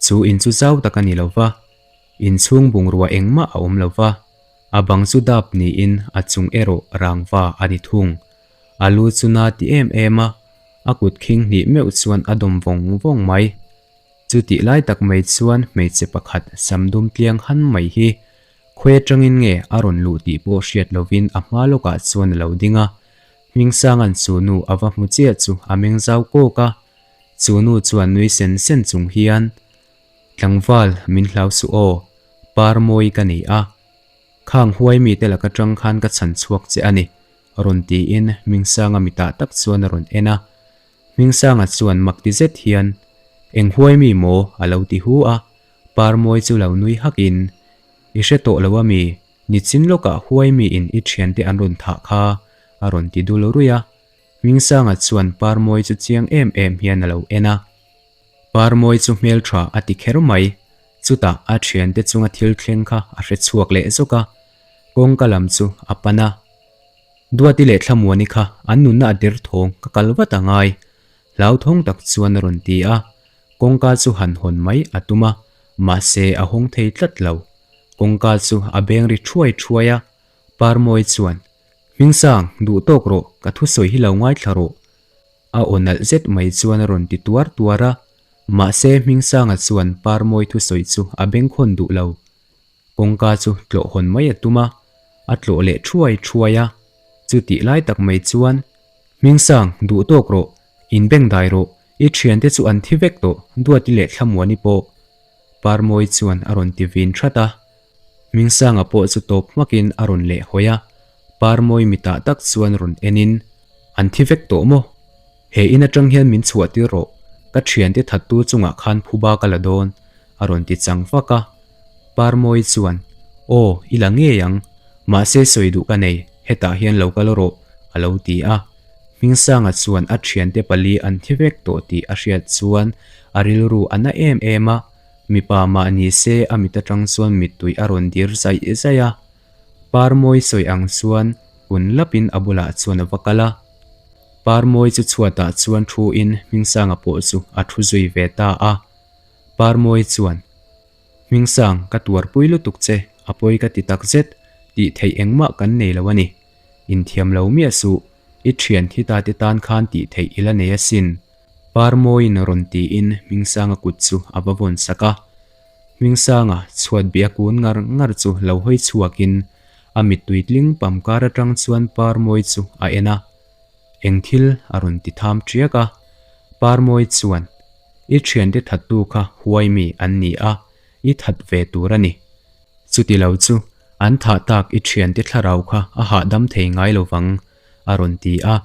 A: chu in chu zau tak a ni lo va, inchhung bungrua engmah a awm lo va. A bang chu dap niin a chung erawh rangva a ni thung. A lu chu na ti em em a, a kut khing hnih meuh chuan a dawm vawng vawng mai. Chutih lai tak mai chuan hmeichhe pakhat sam dum tliang han mai hi khawi atangin nge a rawn luh tih pawh hriat lovin a hma lawkah chuan a lo ding a. Hmingsanga'n chu nu a va hmu chiah chu a meng zau kawk a. Chu nu chuan nui sen sen chung hian, Tlangval, min hlau suh aw, par mawi ka ni a. Khang huai mite laka tang khan ka chhan chhuak che a ni, rawn tiin Hmingsanga mitah tak chuan a rawn en a. Hmingsanga chuan mak ti zet hian, Eng huai mi maw? a lo ti hu a. Par mawi chu lo nui hakin, I hre tawh lo a mi, nichin lawkah huai miin i thiante an rawn thah kha, a rawn ti dul ruih a. Hmingsanga chuan par mawi chu chiang em em hian a lo en a. Parmawi chu hmeltha a ti kher mai. Chutah a thiante chunga thil thleng kha a hre chhuak leh zawk a, kawngka lam chu a pan a. Duati leh Thlamuani kha an nunna a der thawng ka kal vat a ngai. Hlauthawng tak chuan a rawn ti a, kawngka chu han hawn mai a tum a. Mahse, a hawng thei tlat lo. Kawngka chu a beng ri thuai thuai a, Parmawi chuan, Hmingsang, duh tawk rawh, ka thusawi hi lo ngaithla rawh. A aw nalh zet mai chuan a rawn ti tuar tuar a, mahse Hmingsanga chuan Parmawi thusawi chu a bengkhawn duh lo. Kawngka chu tlawh hawn mai a tum a, a tlawh leh thuai thuai a, chutih lai tak mai chuan, Hmingsang, duh tawk rawh, inbengdai rawh, i thiante chu an thi vek tawh, Duati leh Thlamuani pawh. Parmawi chuan a rawn ti vin that a. Hmingsanga pawh chu tawp hmakin a rawn leh hawi a, Parmawi mitah tak chuan rawn enin, An thi vek tawh maw? He in atang hian min chhuah tir rawh, ka thiante thattu chungah khan phuba ka la dawn, a rawn ti chang fak a. Parmawi chuan, Aw, i la ngei ang, mahse sawi duh ka nei, hetah hian lo kal rawh, a lo ti a. Hmingsanga chuan a thiante pali an thi vek tawh tih a hriat chuan a rilru a na em em a, mipa mah ni se a mit atang chuan mittui a rawn dir zaih zaih a. Parmawi sawi ang chuan kun lapin a bulah chuan a va kal a. Parmawi chu chhuatah chuan thu in Hmingsanga pawh chu a thu zui ve ta a. Parmawi chuan, Hmingsang, ka tuarpui lutuk che, a pawi ka ti takzet, tih theih engmah kan nei lo a ni. Inthiam lo miah suh, i thian thi ta te tan khan tih theih i la nei asin. Parmawiin rawn tiin Hmingsanga kut chu a va vawn sak a. Hmingsanga chhuat bih a kun ngar ngar chu lo hawi chhuakin a mittui tling pam kar atang chuan Parmawi chu a en a. Eng thil a rawn ti tham tiak a. Parmawi chuan, I thiante thattu kha huai mi an ni a, i that ve tur a ni. Chuti lo chu an thah tak i thiante thlarau kha a hahdam thei ngai lo vang, a rawn ti a.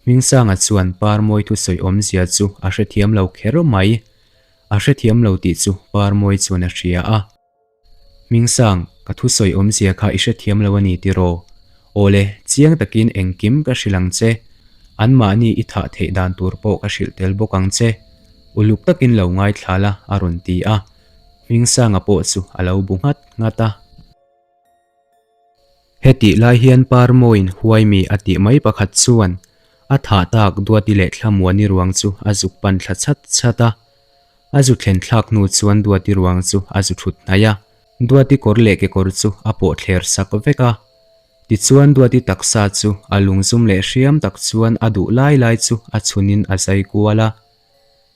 A: Hmingsanga chuan Parmawi thusawi awmzia chu a hrethiam lo kher mai. A hrethiam lo tih chu Parmawi chuan a hria a. Hmingsang, ka thusawi awmzia kha i hrethiam lo a ni tiraw? Awle, chiang takin engkim ka hrilh ang che. Anmahni i thah theih dan tur pawh ka hrilh tel bawk ang che. Uluk takin lo ngaithla la, a rawn ti a. Hmingsanga pawh chu a lo bu nghat nghat a. Hetih lai hian Parmawiin huaimi a tih mai pakhat chuan a thah tak Duati leh Thlamuani ruang chu a zuk pan thla chhat chhat a. A zu thlen thlak hnu chuan Duati ruang chu a zu thut hnaih a, Duati kawr leh kekawr chu a pawh thler sak vek a. Tichuan Duati taksa chu a lungzum leh hriam tak chuan a duh lai lai chu a chhunin a zai kual a.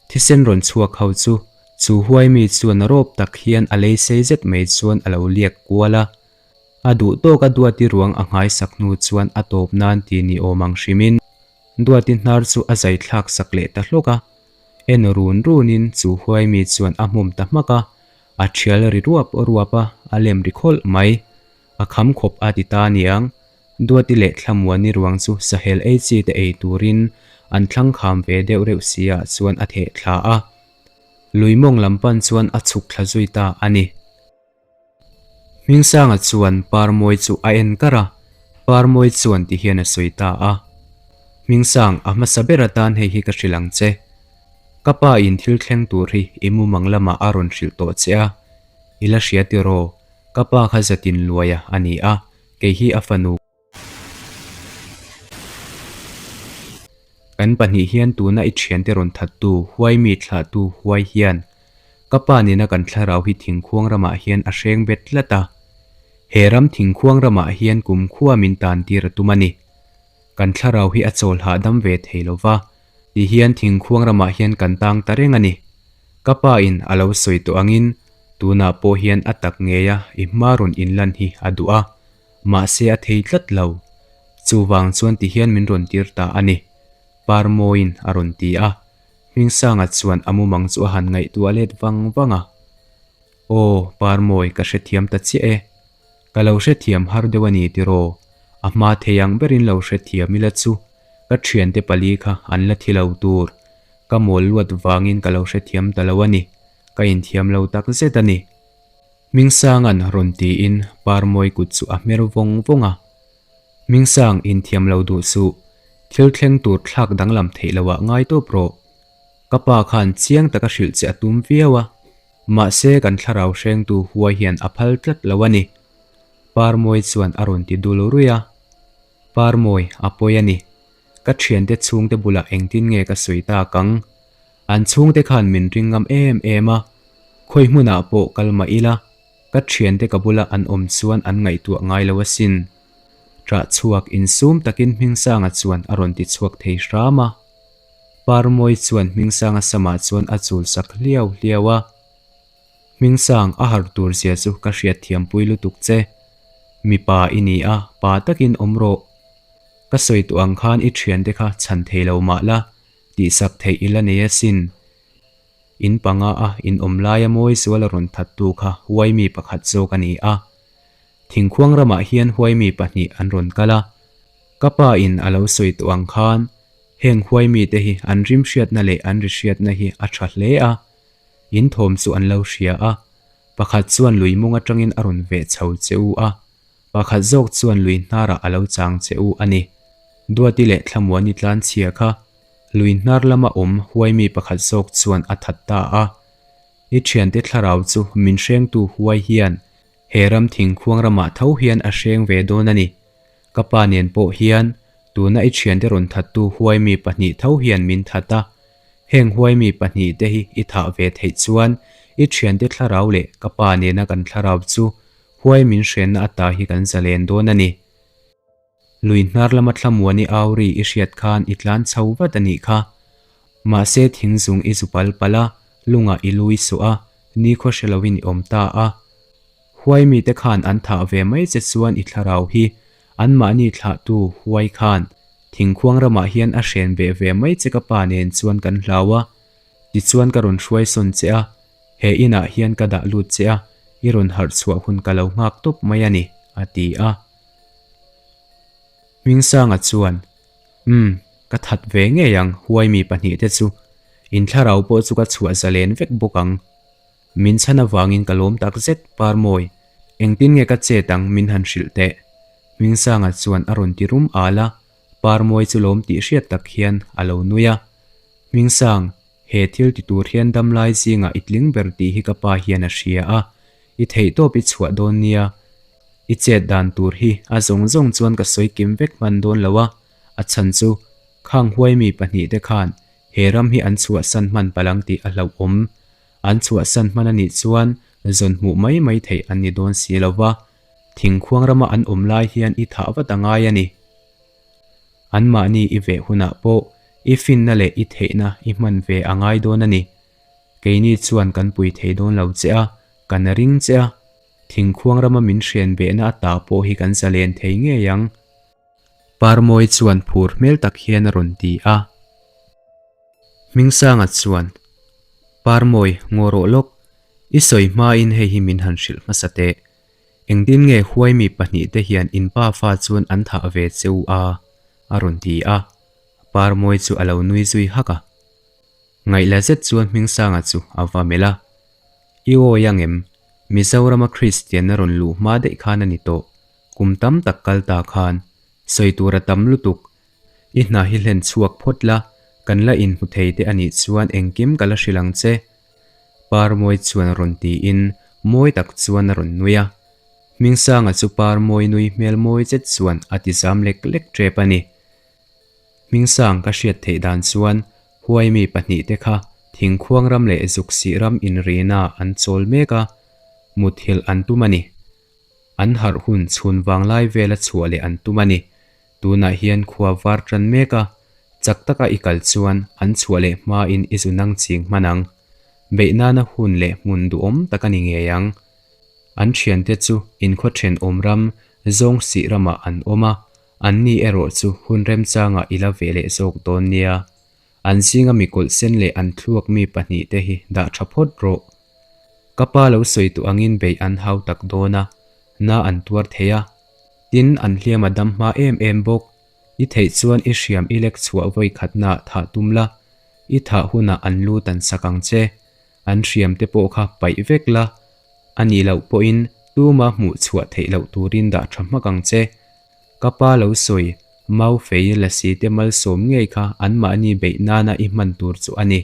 A: Thisen rawn chhuak ho chu, chu huaimi chuan rawp tak hian a lei sei zet mai chuan a lo liak kual a. A duh tawk a Duati ruang a nghaisak hnu chuan a tawp nan ti ni awm ang hrimin Duati hnar chu a zai thlak sak leh ta hlawk a. En run runin chu huaimi chuan a hmawm ta hmak a, a thial ri ruap ruap a, a lem ri khawlh mai. A kham khawp a ti ta niang. Duati leh Thlamuani ruang chu sahel ei chi te ei turin an thlang kham ve deuh reuh si ah chuan a theh thla a. Lui mawng lam pan chuan a chhuk thla zui ta a ni. Hmingsanga chuan Parmawi chu a en kar a, Parmawi chuan ti hian a sawi ta a. Hmingsang, a hmasa ber atan hei hi ka hrilh ang che. Ka pa in thil thleng tur hi i mumang lamah a rawn hrilh tawh che a, i la hria tiraw? Ka pa kha zatin luaia a ni a, kei hi a fanu. Kan pahnih hian tuna i thiante rawn thattu, huaimi thlahtu huai hian ka pa nena kan thlarau hi thingkhuang ramah hian a hreng bet tlat a. He ram thingkhuang ramah hian kumkhua min tan tir a tum a ni. Kan thlarau hi a chawl hahdam ve thei lo va, ti hian thingkhuang ramah hian kan tang ta reng a ni. Ka pa in a lo sawi tawh angin tunah pawh hian a tak ngei a i hma rawn inlan hi a duh a. Mahse a thei tlat lo. Chuvang chuan ti hian min rawn tir ta a ni. Parmawiin a rawn ti a. Hmingsanga chuan a mumang chu a han ngaihtuah let vang vang a. Aw, Parmawi ka hrethiam ta chiah e. Ka lo hrethiam har deuh a ni tiraw? A hma thei ang berin lo hrethiam ila chu ka thiante pali kha an la thi lo tur. Ka mawl luat vangin ka lo hrethiam ta lo a ni. Ka inthiam lo tak zet a ni. Hmingsanga'n rawn tiin Parmawi kut chu a hmer vawng vawng a. Hmingsang, inthiam lo duh suh. Thil thleng tur thlak danglam theih loah ngai tawp rawh. Ka pa khan chiang taka hrilh che a tum viau a. Mahse kan thlarau hrengtu huai hian a phal tlat lo a ni. Parmawi chuan a rawn ti dul ruih a. Parmawi, a pawi a ni. Ka thiante chhungte bulah engtin nge ka sawi tak ang? An chhungte khan min ring ngam em em a. Khawi hmunah pawh kal mah ila, ka thiante ka bula an awm chuan an ngaihtuah ngai lo asin. Ṭah chhuak insum takin Hmingsanga chuan a rawn ti chhuak thei hram a. Parmawi chuan Hmingsanga samah chuan a chul sak hliau hliau a. Hmingsang a harh tur zia chu ka hriat thiampui lutuk che. Mipa i ni a, pa takin awm rawh. Ka sawi tawh ang khan i thiante kha chhan thei lo mah la, tihsak theih i la nei asin. In panga a in awm laia mawi zual a rawn thattu kha huaimi pakhat zawk a ni a. Thingkhuang ramah hian huaimi pahnih an rawn kal a. Ka pa in a lo sawi tawh ang khan heng huaimi te hi an rim hriatna leh an ri hriatna hi a tha hle a. In thawm chu an lo hria a. Pakhat chuan lui mung atangin a rawn veh chho che u a. Pakhat zawk chuan lui hnarah a lo chang che u a ni. Duati leh Thlamuani tlanchhia kha lui hnar lama awm huaimi pakhat zawk chuan a that ta a. I thiante thlarau chu min hrengtu huai hian he ram thingkhuang ramah tho hian a hreng ve dawn a ni. Ka pa nen pawh hian tuna i thiante rawn thattu huaimi pahnih tho hian min that a. Heng huaimi pahnih te hi i thah ve theih chuan i thiante thlarau leh ka pa nena kan thlarau chu Huai min hrenna ata hi kan zalen dawn a ni. Lui hnar lama thlamuan i au ri i hriat khan i tlan chho vat a nih kha. Mahse thing zung i zu pal pal a, lungah i lui suh a, nikhaw hre loin i awm ta a. Huai mite khan an thah ve mai che chuan i thlarau hi anmahni thlahtu huai khan thingkhuang ramah hian a hren beh ve mai che ka pa nen chuan kan hlau a. Tichuan ka rawn hruai sawn che a, He inah hian ka dah lut che a, i rawn harh chhuah hun ka lo nghak tawp mai a ni, a ti a. Hmingsanga chuan, Umm, ka that ve ngei ang, huaimi pahnihte chu. In thlarau pawh chu ka chhuah zalen vek bawk ang. Min chhan avangin ka lawm tak zet, Parmawi. Engtin nge ka chet ang min han hrilh teh? Hmingsanga chuan a rawn ti rum al a, Parmawi chu lawm tih hriat tak hian a lo nui a. Hmingsang, He thil ti tur hian damlai zingah i tling ber tih hi ka pa hian a hria a, i theihtawp i chhuah dawn nia. I chet dan tur hi a zawng zawng chuan ka sawi kim vek hman dawn lo a, a chhan chu khang huaimi pahnihte khan he ram hi an chhuahsan hman palang tih a hlauhawm. An chhuahsan hman a nih chuan zawn hmuh mai mai theih an ni dawn si lo va, thingkhuang rama an awm lai hian i thah vat a ngai a ni. Anmahni i veh hunah pawh i finna leh i theihna i hman ve a ngai dawn a ni. Keini chuan kan pui thei dawn lo che a, kan ring che a, thingkhuang rama min hrian behna ata pawh hi kan zalen thei ngei ang. Parmawi chuan phur hmel tak hian a rawn ti a. Hmingsanga chuan, Parmawi, ngaw rawh lawk, i sawi hmain hei hi min han hrilh hmasa teh. Engtin nge huaimi pahnihte hian in pa fa chuan an thah ve che u a? a rawn ti a, Parmawi chu a lo nui zui hak a. Ngaihla zet chuan Hmingsanga chu a va melh a, I awi angem? Mizorama Kristianna rawn luh hma daih khan a ni tawh, kum tam tak kal ta khan, sawi tur a tam lutuk, i hna hi hlen chhuak phawt la, kan la inhmu thei te a nih chuan engkim ka la hrilh ang che. Parmawi chuan rawn tiin mawi tak chuan a rawn nui a. Hmingsanga chu Parmawi nui hmel mawi zet chuan a ti zam lek lek tep a ni. Hmingsang ka hriat theih dan chuan huaimi pahnihte kha thingkhuang ram leh zuksih ram inrina an chawl mek a, muthilh an tum a ni. An harh hun chhun vanglai vela chhuah leh an tum a ni. Tunah hian khua var tan mek a, chak taka i kal chuan an chhuah leh hmain i zu nang ching hman ang. Beih nana hun leh hmun duhawm tak a ni ngei ang. An thiante chu inkhaw thenawm ram zawng sih ramah an awm a, anni erawh chu hun remchangah i la ve leh zawk dawn nia. An zinga mi kawlh sen leh an thluak mi pahnihte hi dah tha phawt rawh. Ka pa lo sawi tu angin beih an hau tak dawn a, na an tuar thei a. Tin, an hliam a dam hma em em bawk. I theih chuan i hriam i lek chhuah vawi khatnaah thah tum la, i thah hunah an lu tan sak ang che. An hriam te pawh kha paih vek la, a nih loh pawhin tuma hmuh chhuah theih loh turin dah tha hmak ang che. Ka pa lo sawi, Mau fei lasi te malsawm ngei kha anmahni beih nana i hman tur chu a ni.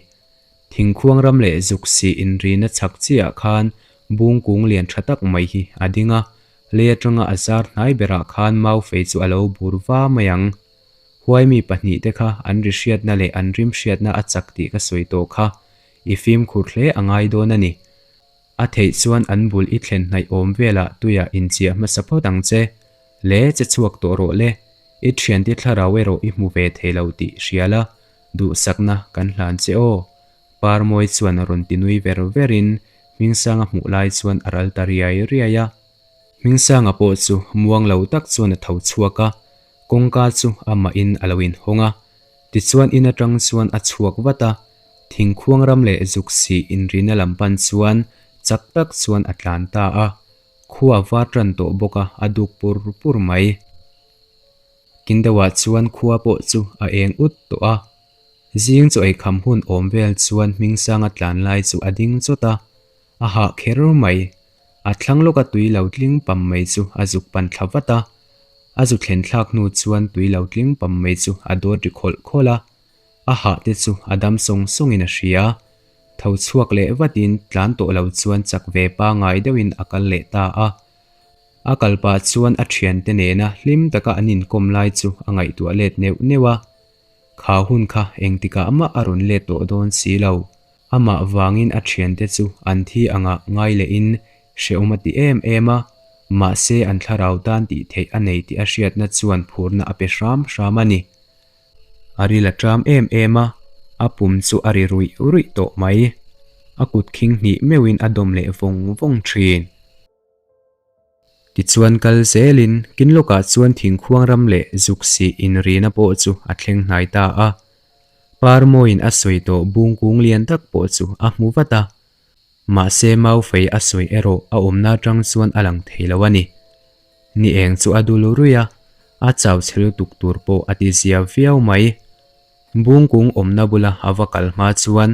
A: Thingkhuang ram leh zuk sih inrina chhak chiah khan bung kung lian tha tak mai hi a ding a, lei atanga a zar hnai berah khan mau fei chu a lo bur va mai ang. Huaimi pahnihte kha an ri hriatna leh an rim hriatna a chak tih ka sawi tawh kha i fimkhur hle a ngai dawn a ni. A theih chuan an bul i thlen hnaih awm velah tuiah inchiah hmasa phawt ang che. Le che chhuak tawh rawh le, i thiante thlarau erawh i hmu ve thei lo tih hria la, duhsakna kan hlan che aw. Parmawi chuan rawn ti nui ver verin Hmingsanga hmuh lai chuan a ral ta riai riai a. Hmingsanga pawh chu muang lo tak chuan a tho chhuak a, kawngka chu amahin a lo inhawng a. Tichuan in atang chuan a chhuak vat a, thingkhuang ram leh zuk sih inrina lam pan chuan chak tak chuan a tlan ta a. Khua a var tan tawh bawk a, a duk pur pur mai. Kin deuhah chuan khua pawh chu a eng ut tawh a. Zing chaw eikham hun awm vel chuan Hmingsanga tlan lai chu a ding chawt a, a hah kher mai. A thlang lawka tui lo tling pam mai chu a zuk pan thla vat a. A zu thlen thlak hnu chuan tui lo tling pam mai chu a dawt ri khawlh khawlh a. A hah te chu a dam sawng sawngin a hria. Tho chhuak leh vatin tlan tawh lo chuan chak ve pangai deuhin a kal leh ta a. A kal pah chuan a thiante nena hlim taka an inkawm lai chu a ngaihtuah let neuh neuh a. Kha hun kha engtikah mah a rawn let tawh dawn si lo. Amah vangin a thiante chu an thi angah ngai lehin hrehawm a ti em em a, mahse an thlarau tan tih theih a nei tih a hriatna chuan phurna a pe hram hram a ni. A ril a ṭam em em a, a pum chu a ri ruih ruih tawh mai. A kut khing hnih meuhin a dawm leh vawng vawng ṭhin. Tichuan kal zelin kin lawkah chuan thingkhuang ram leh zuk sih inrina pawh chu a thleng hnai ta a. Parmawiin a sawi tawh bung kung lian tak pawh chu a hmu vat a. Mahse Maufei a sawi erawh a awmna atang chuan a lang thei lo a ni. Ni eng chu a dul ruih a, a chau chhe lutuk tur pawh a ti zia viau mai. Bungkung awmna bula a va kal hma chuan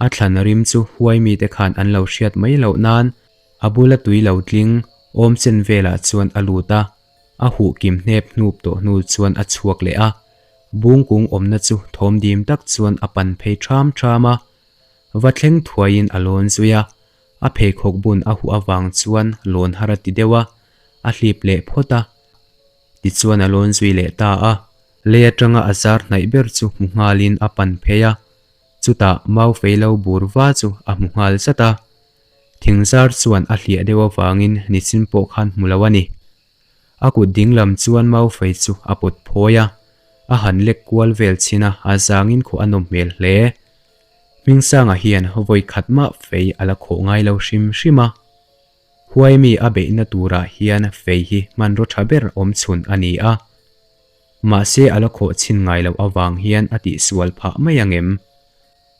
A: a thlan rim chu huai mite khan an lo hriat mai loh nan a bula tui lo tling awm chen velah chuan a lut a, a huh kim hnep hnup tawh hnu chuan a chhuak leh a. Bungkung awmna chu thawm dim tak chuan a pan phei ṭham ṭham a. Va thleng thuaiin a lawn zui a, a pheikhawk bun a huh avang chuan lawn har a ti deuh a, a hlip leh phawt a. Tichuan a lawn zui leh ta a, lei atanga a zar hnaih ber chu hmu nghalin a pan phei a, chutah mau fei lo bur va chu a hmu nghal zat a. Thing zar chuan a hliah deuh avangin nichin pawh khan hmu lo a ni. A kut ding lam chuan mau fei chu a pawt phawi a, a han lek kual vel chhin a, a zangin khaw a nawm hmel hle. Hmingsanga hian vawi khat mah fei a la khawh ngai lo hrim hrim a. Huaimi a beihna turah hian fei hi hmanraw tha ber awm chhun a ni a. Mahse a la khawh chhin ngai loh avang hian a tihsual phah mai ang em?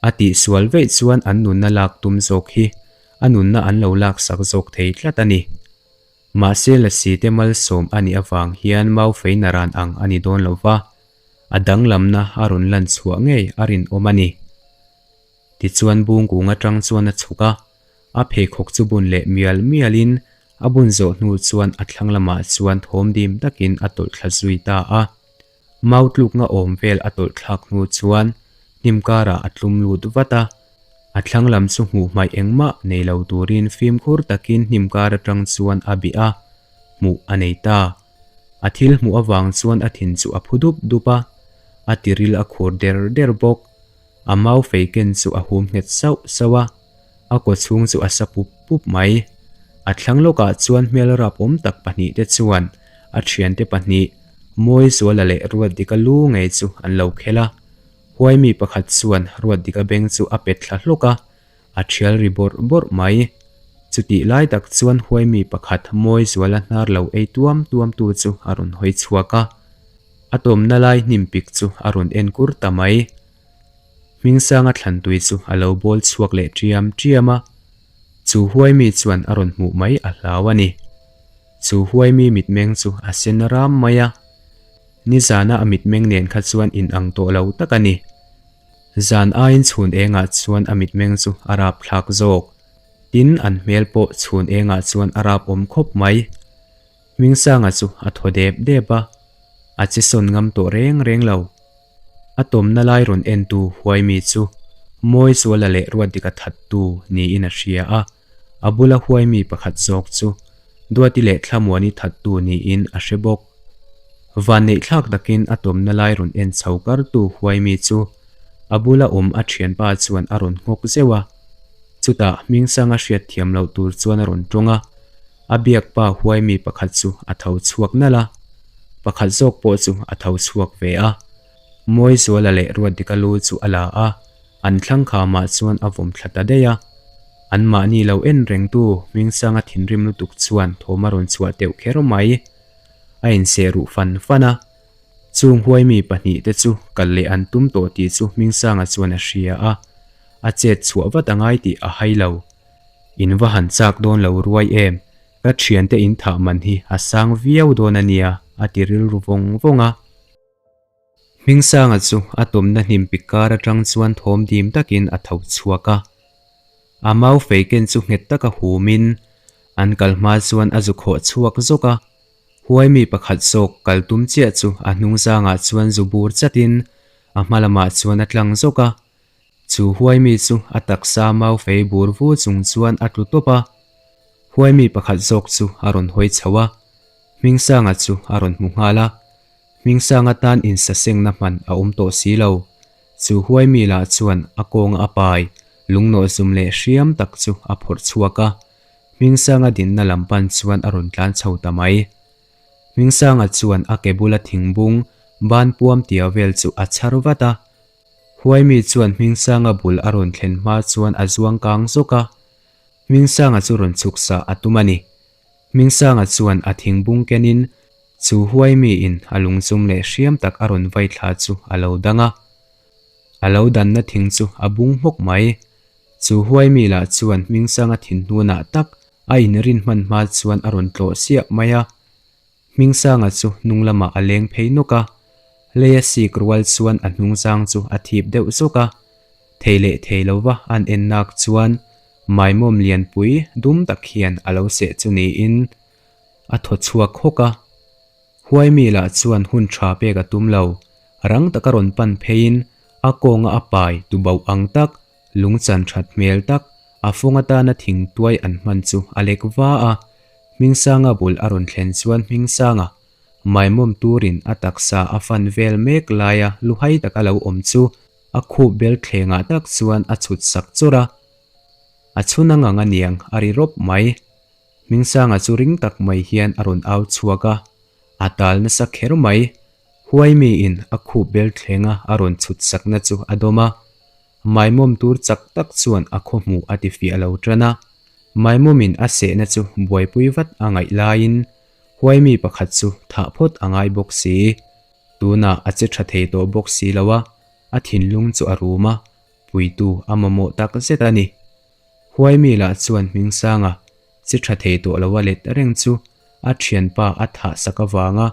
A: A tihsual veih chuan an nunna lak tum zawk hi a nunna an lo laksak zawk thei tlat a ni. Mahse lasi te malsawm a nih avang hian mau fei naran ang a ni dawn lo va, a danglamna a rawn lan chhuah ngei a rinawm a ni. Tichuan bungkung atang chuan a chhuk a, a pheikhawk chu bun leh mial mialin a bun zawh hnu chuan a thlang lamah chuan thawm dim takin a tawlh thla zui ta a. Mau tlukna awm vel a tawlh thlak hnu chuan hnim karah a tlum lut vat a, a thlang lam chu hmuh hmaih engmah nei lo turin fimkhur takin hnim kar atang chuan a bih a, hmuh a nei ta. A thil hmuh avang chuan a thin chu a phu dup dup a, a tiril a khur der der bawk. A mau fei ken chu a hum nghet sauh sauh a, a kaw chhung chu a sa pup pup mai. A thlang lawkah chuan hmel rapawm tak pahnihte chuan a thiante pahnih, Mawizuala leh Ruatdika lu ngei chu an lo khel a. Huaimi pakhat chuan Ruatdika beng chu a pet thla hlawk a, a thial ri bawrh bawrh mai. Chutih lai tak chuan Huaimi pakhat Mawizuala hnar lo ei tuam tuam tu chu a rawn hawi chhuak a. A tawmna lai hnim pik chu a rawn en kur ta mai. Hmingsanga thlantui chu a lo bawl chhuak leh ṭiam ṭiam a, chu huaimi chuan a rawn hmuh mai a hlau a ni. Chu huaimi mitmeng chu a sen ram mai a, nizana a mitmeng nen kha chuan inang tawh lo tak a ni. Zan aiin chhun engah chuan a mitmeng chu a rap thlak zawk. Tin, an hmel pawh chhun engah chuan a rap awm khawp mai. Hmingsanga chu a thaw dep dep a, a che sawn ngam tawh reng reng lo. A tawmna lai rawn entu Huaimi chu Mawizuala leh Ruatdika thattu niin a hria a, a bula Huaimi pakhat zawk chu Duati leh Thlamuani thattu niin a hre bawk. Vanneihthlak takin a tawmna lai rawn en chho kartu Huaimi chu a bula awm a thianpa chuan a rawn nghawk zeuh a. Chutah Hmingsanga hriat thiam loh tur chuan a rawn tawng a, a biak pa huai mi pakhat chu a tho chhuak nalh a, pakhat zawk pawh chu a tho chhuak ve a. Mawizuala leh Ruatdika lu chu a la a, an thlang khamah chuan a vawm thla ta daih a. Anmahni lo en rengtu Hmingsanga thinrim lutuk chuan thawm a rawn chhuah teuh kher mai. A inseh ruh fan fan a. Chung huaimi pahnihte chu kal leh an tum tawh tih chu Hmingsanga chuan a hria a, a chet chhuah vat a ngai tih a hai lo. In va han chak dawn lo ruai em, ka thiante in thah man hi a sang viau dawn a nia, a ti rilru vawng vawng a. Hmingsanga chu a tawmna hnim pik kar atang chuan thawm dim takin a tho chhuak a. A mau fei ken chu nghet taka humin an kal hma chuan a zu khawh chhuak zawk a. Huai mi pakhat zawk kal tum chiah chu a hnung zangah chuan zu bur chatin a hma lamah chuan a tlang zawk a. Chu huai mi chu a taksa mau fei bur vu chung chuan a tlu tawp a. Huai mi pakhat zawk chu a rawn hawi chho a. Hmingsanga chu a rawn hmu nghal a. Hmingsang atan insasengna hman a awm tawh si lo. Chu huai mi lah chuan a kawnga a pai, lungnawh zum leh hriam tak chu a phawrh chhuak a. Hmingsanga dinna lam pan chuan a rawn tlan chho ta mai. Hmingsanga chuan a ke bula thingbung ban puam tia vel chu a chhar vat a. Huai mi chuan Hmingsanga bul a rawn thlen hma chuan a zuang kang zawk a. Hmingsanga chu rawn chhuk sah a tum a ni. Hmingsanga chuan a thingbung kenin chu huai miin a lungchum leh hriam tak a rawn vai thla chu a lo dang a. A lo danna thing chu a bung hmawk mai. Chu huai mi lah chuan Hmingsanga thinhnunah tak a inrin hman hma chuan a rawn tlawh siah mai a. Hmingsanga chu hnung lamah a leng phei nawk a, leia sik rual chuan a hnungzang chu a thip deuh zawk a. Thei leh thei lova an en nak chuan maimawm lianpui dum tak hian a lo seh chu niin a thaw chhuak hawk a. Huaimi lah chuan hun tha pek a tum lo, rang taka rawn pan pheiin a kawnga a pai tubauh ang tak Lungchan that hmel tak, a fawng atana thing tuai an hman chu a lek va a. Hmingsanga bul a rawn thlen chuan Hmingsanga maimawm turin a taksa a fan vel mek laia luhai taka lo awm chu a khup bel thlengah tak chuan a chhut sak chawrh a. A chhun ang ang aniang a ri rawp mai. Hmingsanga chu ring tak mai hian a rawn au chhuak a, a tal nasa kher mai. Huaimiin a khup bel thlenga a rawn chhut sakna chu a dawm a. Maimawm tur chak tak chuan a khaw hmuh a ti fiah lo tan a. Maimawmin a sehna chu buaipui vat a ngaih laiin huaimi pakhat chu thah phawt a ngai bawk si. Tunah a che tha thei tawh bawk si lo a, a thinlung chu a rum a, puitu a mamawh tak zet a ni. Huaimi lah chuan Hmingsanga che tha thei tawh lo a let reng chu a thianpa a thah sak avanga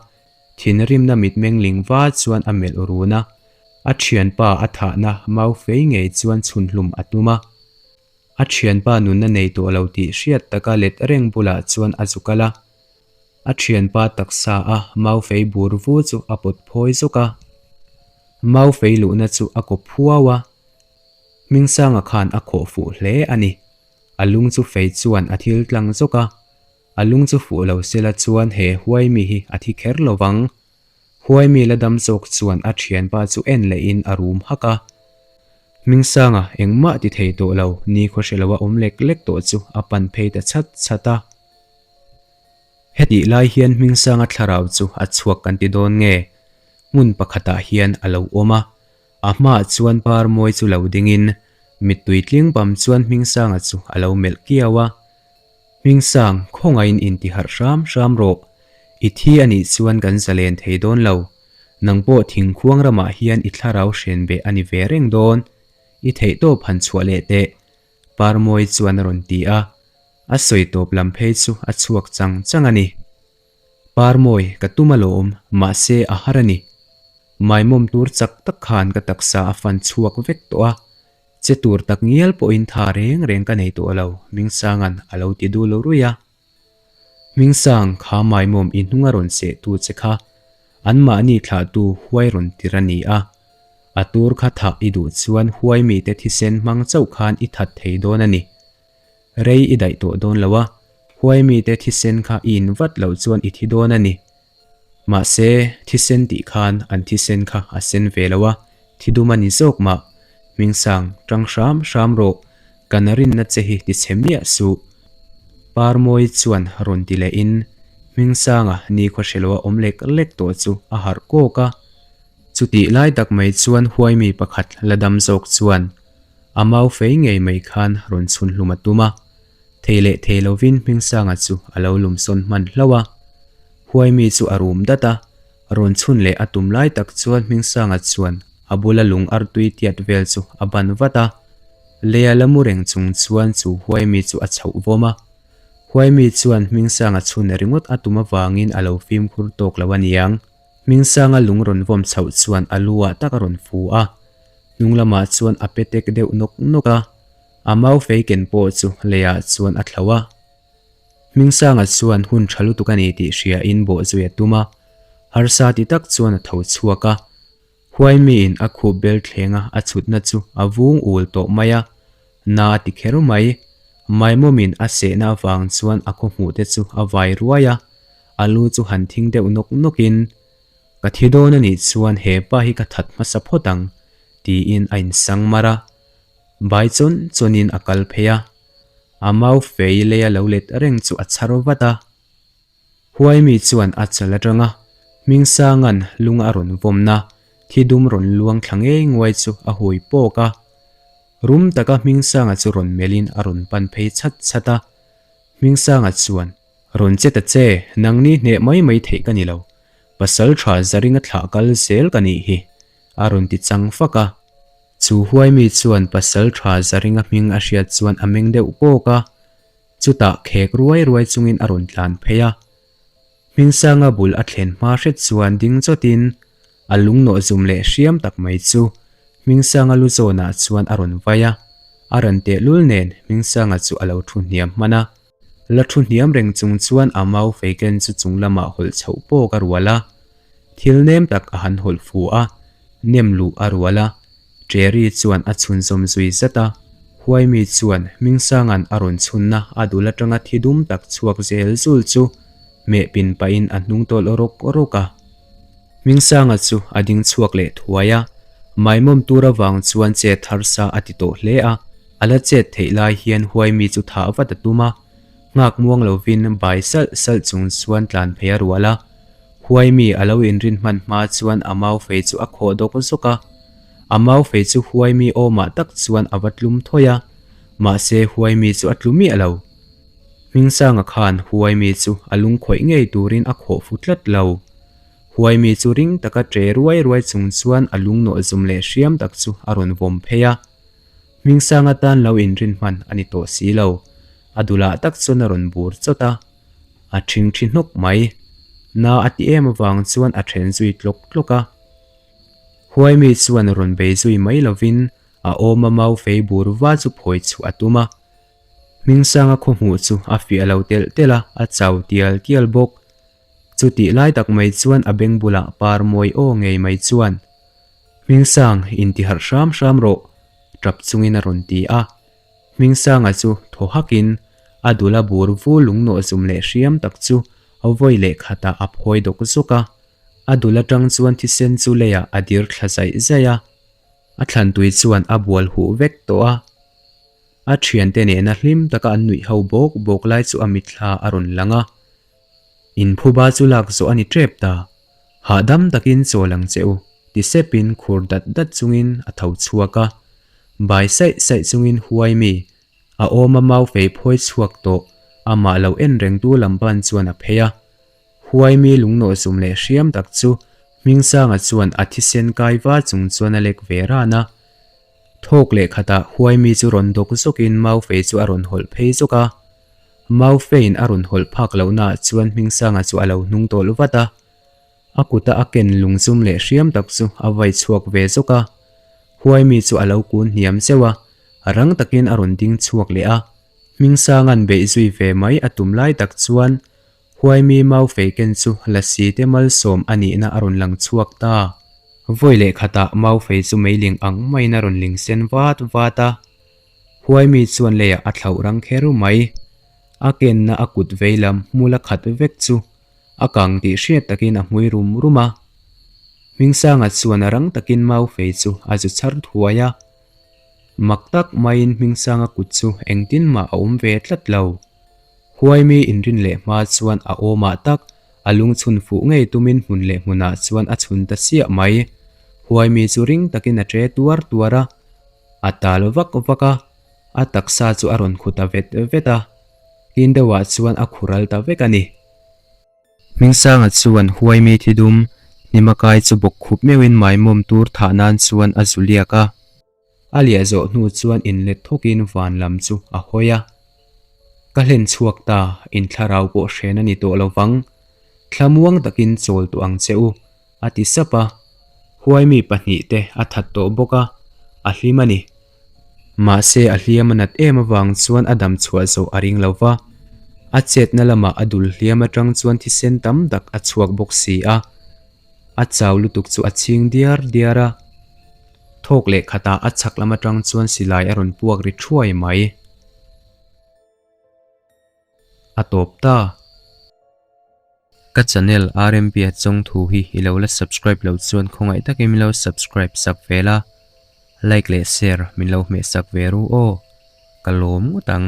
A: thinrimna mitmeng ling va chuan a melh run a. A thianpa a thahna mau fei ngei chuan chhunhlum a tum a. A thianpa nunna nei tawh lo tih hriat taka let reng bulah chuan a zu kal a. A thianpa taksa a mau fei bur vu chu a pawt phawi zawk a. Mau fei luhna chu a kaw phuau a. Hmingsanga khan a khawh fuh hle a ni. A lung chu fei chuan a thil tlang zawk a. A lung chu fuh lo sela chuan he huaimi hi a thi kher lo vang. Huaimi la dam zawk chuan a thianpa chu en lehin a rum hak a. Hmingsanga engmah ti thei tawh lo, ni khaw hre loa awm lek lek tawh chu a pan phei ta chhat chhat a. Hetih lai hian Hmingsanga thlarau chu a chhuak kan ti dawn nge? Hmun pakhatah hian a lo awm a. A hmaah chuan Parmawi chu lo dingin mittui tling pam chuan Hmingsanga chu a lo melh kiau a. Hmingsang, khawngaihin inti harh hram hram rawh. I thi a nih chuan kan zalen thei dawn lo. Nang pawh thingkhuang ramah hian i thlarau hren beh a ni ve reng dawn. I theihtawp han chhuah leh teh. Parmawi chuan a rawn ti a. A sawi tawp lam phei chu a chhuak chang chang a ni. Parmawi, ka tum alawm, mahse a har a ni. Maimawm tur chak tak khan ka taksa a fan chhuak vek tawh a. Che tur tak ngial pawhin tha reng reng ka nei tawh lo, Hmingsanga'n a lo ti dul ruih a. Hmingsang, kha maimawm i hnung a rawn seh tu che kha anmahni thlahtu huai rawn tir a ni a. A tur kha thah i duh chuan huai mite thisen hmang chauh khan i that thei dawn a ni. Rei i daih tawh dawn lo a, huai mite thisen kha i in vat loh chuan i thi dawn a ni. Mahse, thisen tih khan an thisen kha a sen ve lo a, thi dum a ni zawk mah. Hmingsang, tang hram hram rawh. Kan rinna che hi tichhe miah suh. Parmawi chuan rawn ti lehin Hmingsanga nikhua hreloa awm lek lek tawh chu a harh kawk a. Chutih lai tak mai chuan huaimi pakhat la dam zawk chuan a mau fei ngei mai khan rawn chhun hlum a tum a. Thei leh thei lovin Hmingsanga chu a lo lum sawn hman hlauh a. Huaimi chu a rum dat a, rawn chhun leh a tum lai tak chuan Hmingsanga chuan a bula lung artui tiat vel chu a ban vat a. Leia la mu reng chung chuan chu Huaimi chu a chhoh vawm a. Huaimi chuan Hmingsanga chhun ringawt a tum avangin a lo fimkhur tawk lo a niang. Hmingsanga lung rawn vawm chhoh chuan a lu ah tak a rawn fu a, hnung lamah chuan a pe tek deuh nawk nawk a, a mau fei ken pawh chu leiah chuan a thlauh a. Hmingsanga chuan hun tha lutuk a ni tih hria in bawh zui a tum a, harsa ti tak chuan a tho chhuak a. Huaimiin a khup bel thlenga a chhutna chu a vung ul tawh mai a, na a ti kher mai. Maimawmin a sehna avang chuan a khaw hmuh te chu a vai ruai a, a lu chu han thing deuh nawk nawkin, Ka thi dawn a nih chuan he pa hi ka that hmasa phawt ang, tiin a insang mar a. Bai chawn chawnin a kal phei a, a mau fei leia lo let reng chu a chhar vat a. Huaimi chuan a chal atanga Hmingsanga'n lung a rawn vawmna thi dum rawn luang thla ngei nguai chu a hui pawk a. Rum taka Hmingsanga chu rawn melhin a rawn pan phei chhat chhat a. Hmingsanga chuan, Rawn che ta che, nangni hneh mai mai theih ka ni lo. Pasal tha Zaringa thlah kal zel ka nih hi, a rawn ti chang fak a. Chu Huaimi chuan pasal tha Zaringa hming a hriat chuan a meng deuh kawk a. Chutah khek ruai ruai chungin a rawn tlan phei a. Hmingsanga bul a thlen hma hret chuan ding chawtin a lung nawh zum leh hriam tak mai chu Hmingsanga lu zawnah chuan a rawn vai a. A ran tehlul nen Hmingsanga chu a lo thu hniam hman a. La thu hniam reng chung chuan a mau feiken chu chung lamah hawlh chhoh pawk a rual a. Thil nem tak a han hawlh fu a, nem luh a rual a. Cherry chuan a chhunzawm zui zat a, Huaimi chuan Hmingsanga'n a rawn chhunna a dul atanga thi dum tak chhuak zel zul chu meh pin pahin a hnung tawlh rawk rawk a. Hmingsanga chu a ding chhuak leh thuai a, maimawm tur avang chuan chet harsa a ti tawh hle a, a la chet theih lai hian Huaimi chu thah vat a tum a, nghak muang lovin bai salh salh chung chuan tlan phei a rual a. Huaimi a lo inrin hman hma chuan a mau fei chu a khawh dawk zawk a. A mau fei chu Huaimi awmah tak chuan a va tlum thawi a, mahse Huaimi chu a tlu miah lo. Hmingsanga khan Huaimi chu a lungkhawih ngei turin a khawh fu tlat lo. Huaimi chu ring taka ṭe ruai ruai chung chuan a lung nawh zum leh hriam tak chu a rawn vawm phei a. Hmingsanga tan lo inrin hman a ni tawh si lo. A dulah tak chuan a rawn bur chawt a. A ṭhingṭhi hnawk mai. Na a ti em avang chuan a ṭhen zui tlawk tlawk a. Huaimi chuan rawn bei zui mai lovin a awma mau fei bur va chu phawi chhuah a tum a. Hmingsanga khaw hmuh chu a fiah lo telh telh a, a chau tial tial bawk. Chutih lai tak mai chuan a beng bulah par mawi aw ngei mai chuan, Hmingsang, intiharh hram hram rawh, tap chungin a rawn ti a. Hmingsanga chu thaw hakin a dula bur vu lung nawh zum leh hriam tak chu vawi leh khatah a phawi dawk zawk a. A dul atang chuan thisen chu leiah a dir thla zaih zaih a, a thlantui chuan a bual huh vek tawh a. A thiante nena hlim taka an nuih ho bawk bawk lai chu a mitthla a rawn lang a. Inphuba chu lak zawh a ni tep ta. Hahdam takin chawl ang che u, ti sepin khur dat dat chungin a tho chhuak a. Bai saih saih chungin huai mi, a awma mau fei phawi chhuak tawh, amah lo en rengtu lam pan chuan a phei a. Huai mi lung nawh zum leh hriam tak chu Hmingsanga chuan a thisen kai va chung chuan a lek ve ran a. Thawk leh khatah huai mi chu rawn dawk zawkin mau fei chu a rawn hawlh phei zawk a. Mau feiin a rawn hawlh phak lohnaah chuan Hmingsanga chu a lo hnung tawlh vat a. A kuta a ken lung zum leh hriam tak chu a vai chhuak ve zawk a. Huai mi chu a lo kun hniam zeuh a, rang takin a rawn ding chhuak leh a. Hmingsanga'n beih zui ve mai a tum lai tak chuan Huaimi mau fei ken chu Lasi te malsawm a nihna a rawn lang chhuak ta. Vawi leh khatah mau fei chu meiling ang maiin a rawn ling sen vat vat a. Huaimi chuan leiah a thlauh rang kher mai. A kenna a kut veilam hmul a khat vek chu a kang tih hriat takin a hmui rum rum a. Hmingsanga chuan a rang takin mau fei chu a zu chhar thuai a. Mak tak maiin Hmingsanga kut chu engtin mah a awm ve tlat lo. Huaimi inrin leh hma chuan a awmah tak a lung chhun fuh ngei tumin hmun leh hmunah chuan a chhun ta siah mai. Huaimi chu ring takin a ṭe tuar tuar a, a tal vak vak a, a taksa chu a rawn khu ta vet vet a, kin deuhah chuan a khu ral ta vek a ni. Hmingsanga chuan Huaimi thidum hnima kai chu bawk khup meuhin maimawm tur thah nan chuan a zu liak a. A liah zawh hnu chuan inlet thawkin van lam chu a hawi a. Ka hlen chhuak ta, in thlarau pawh hren a ni tawh lo vang. Thlamuang takin chawl tawh ang che u, a ti sap a. Huaimi pahnihte a that tawh bawk a, a hlim a ni. Mahse a hliam a nat em avang chuan a dam chhuah zawh a ring lo va. A chetna lamah a dul hliam atang chuan thisen tam tak a chhuak bawk si a. A chau lutuk chu a chhing diar diar a, thawk leh khatah a chhak lam atang chuan silai a rawn puak ri thuai mai. A tawp ta. Ka channel RMP a chawng thu hi i lo la subscribe lo chuan khawngaih takin min lo subscribe sak ve la, like leh share min lo hmeh sak ve ru aw, ka lawm ngawt ang.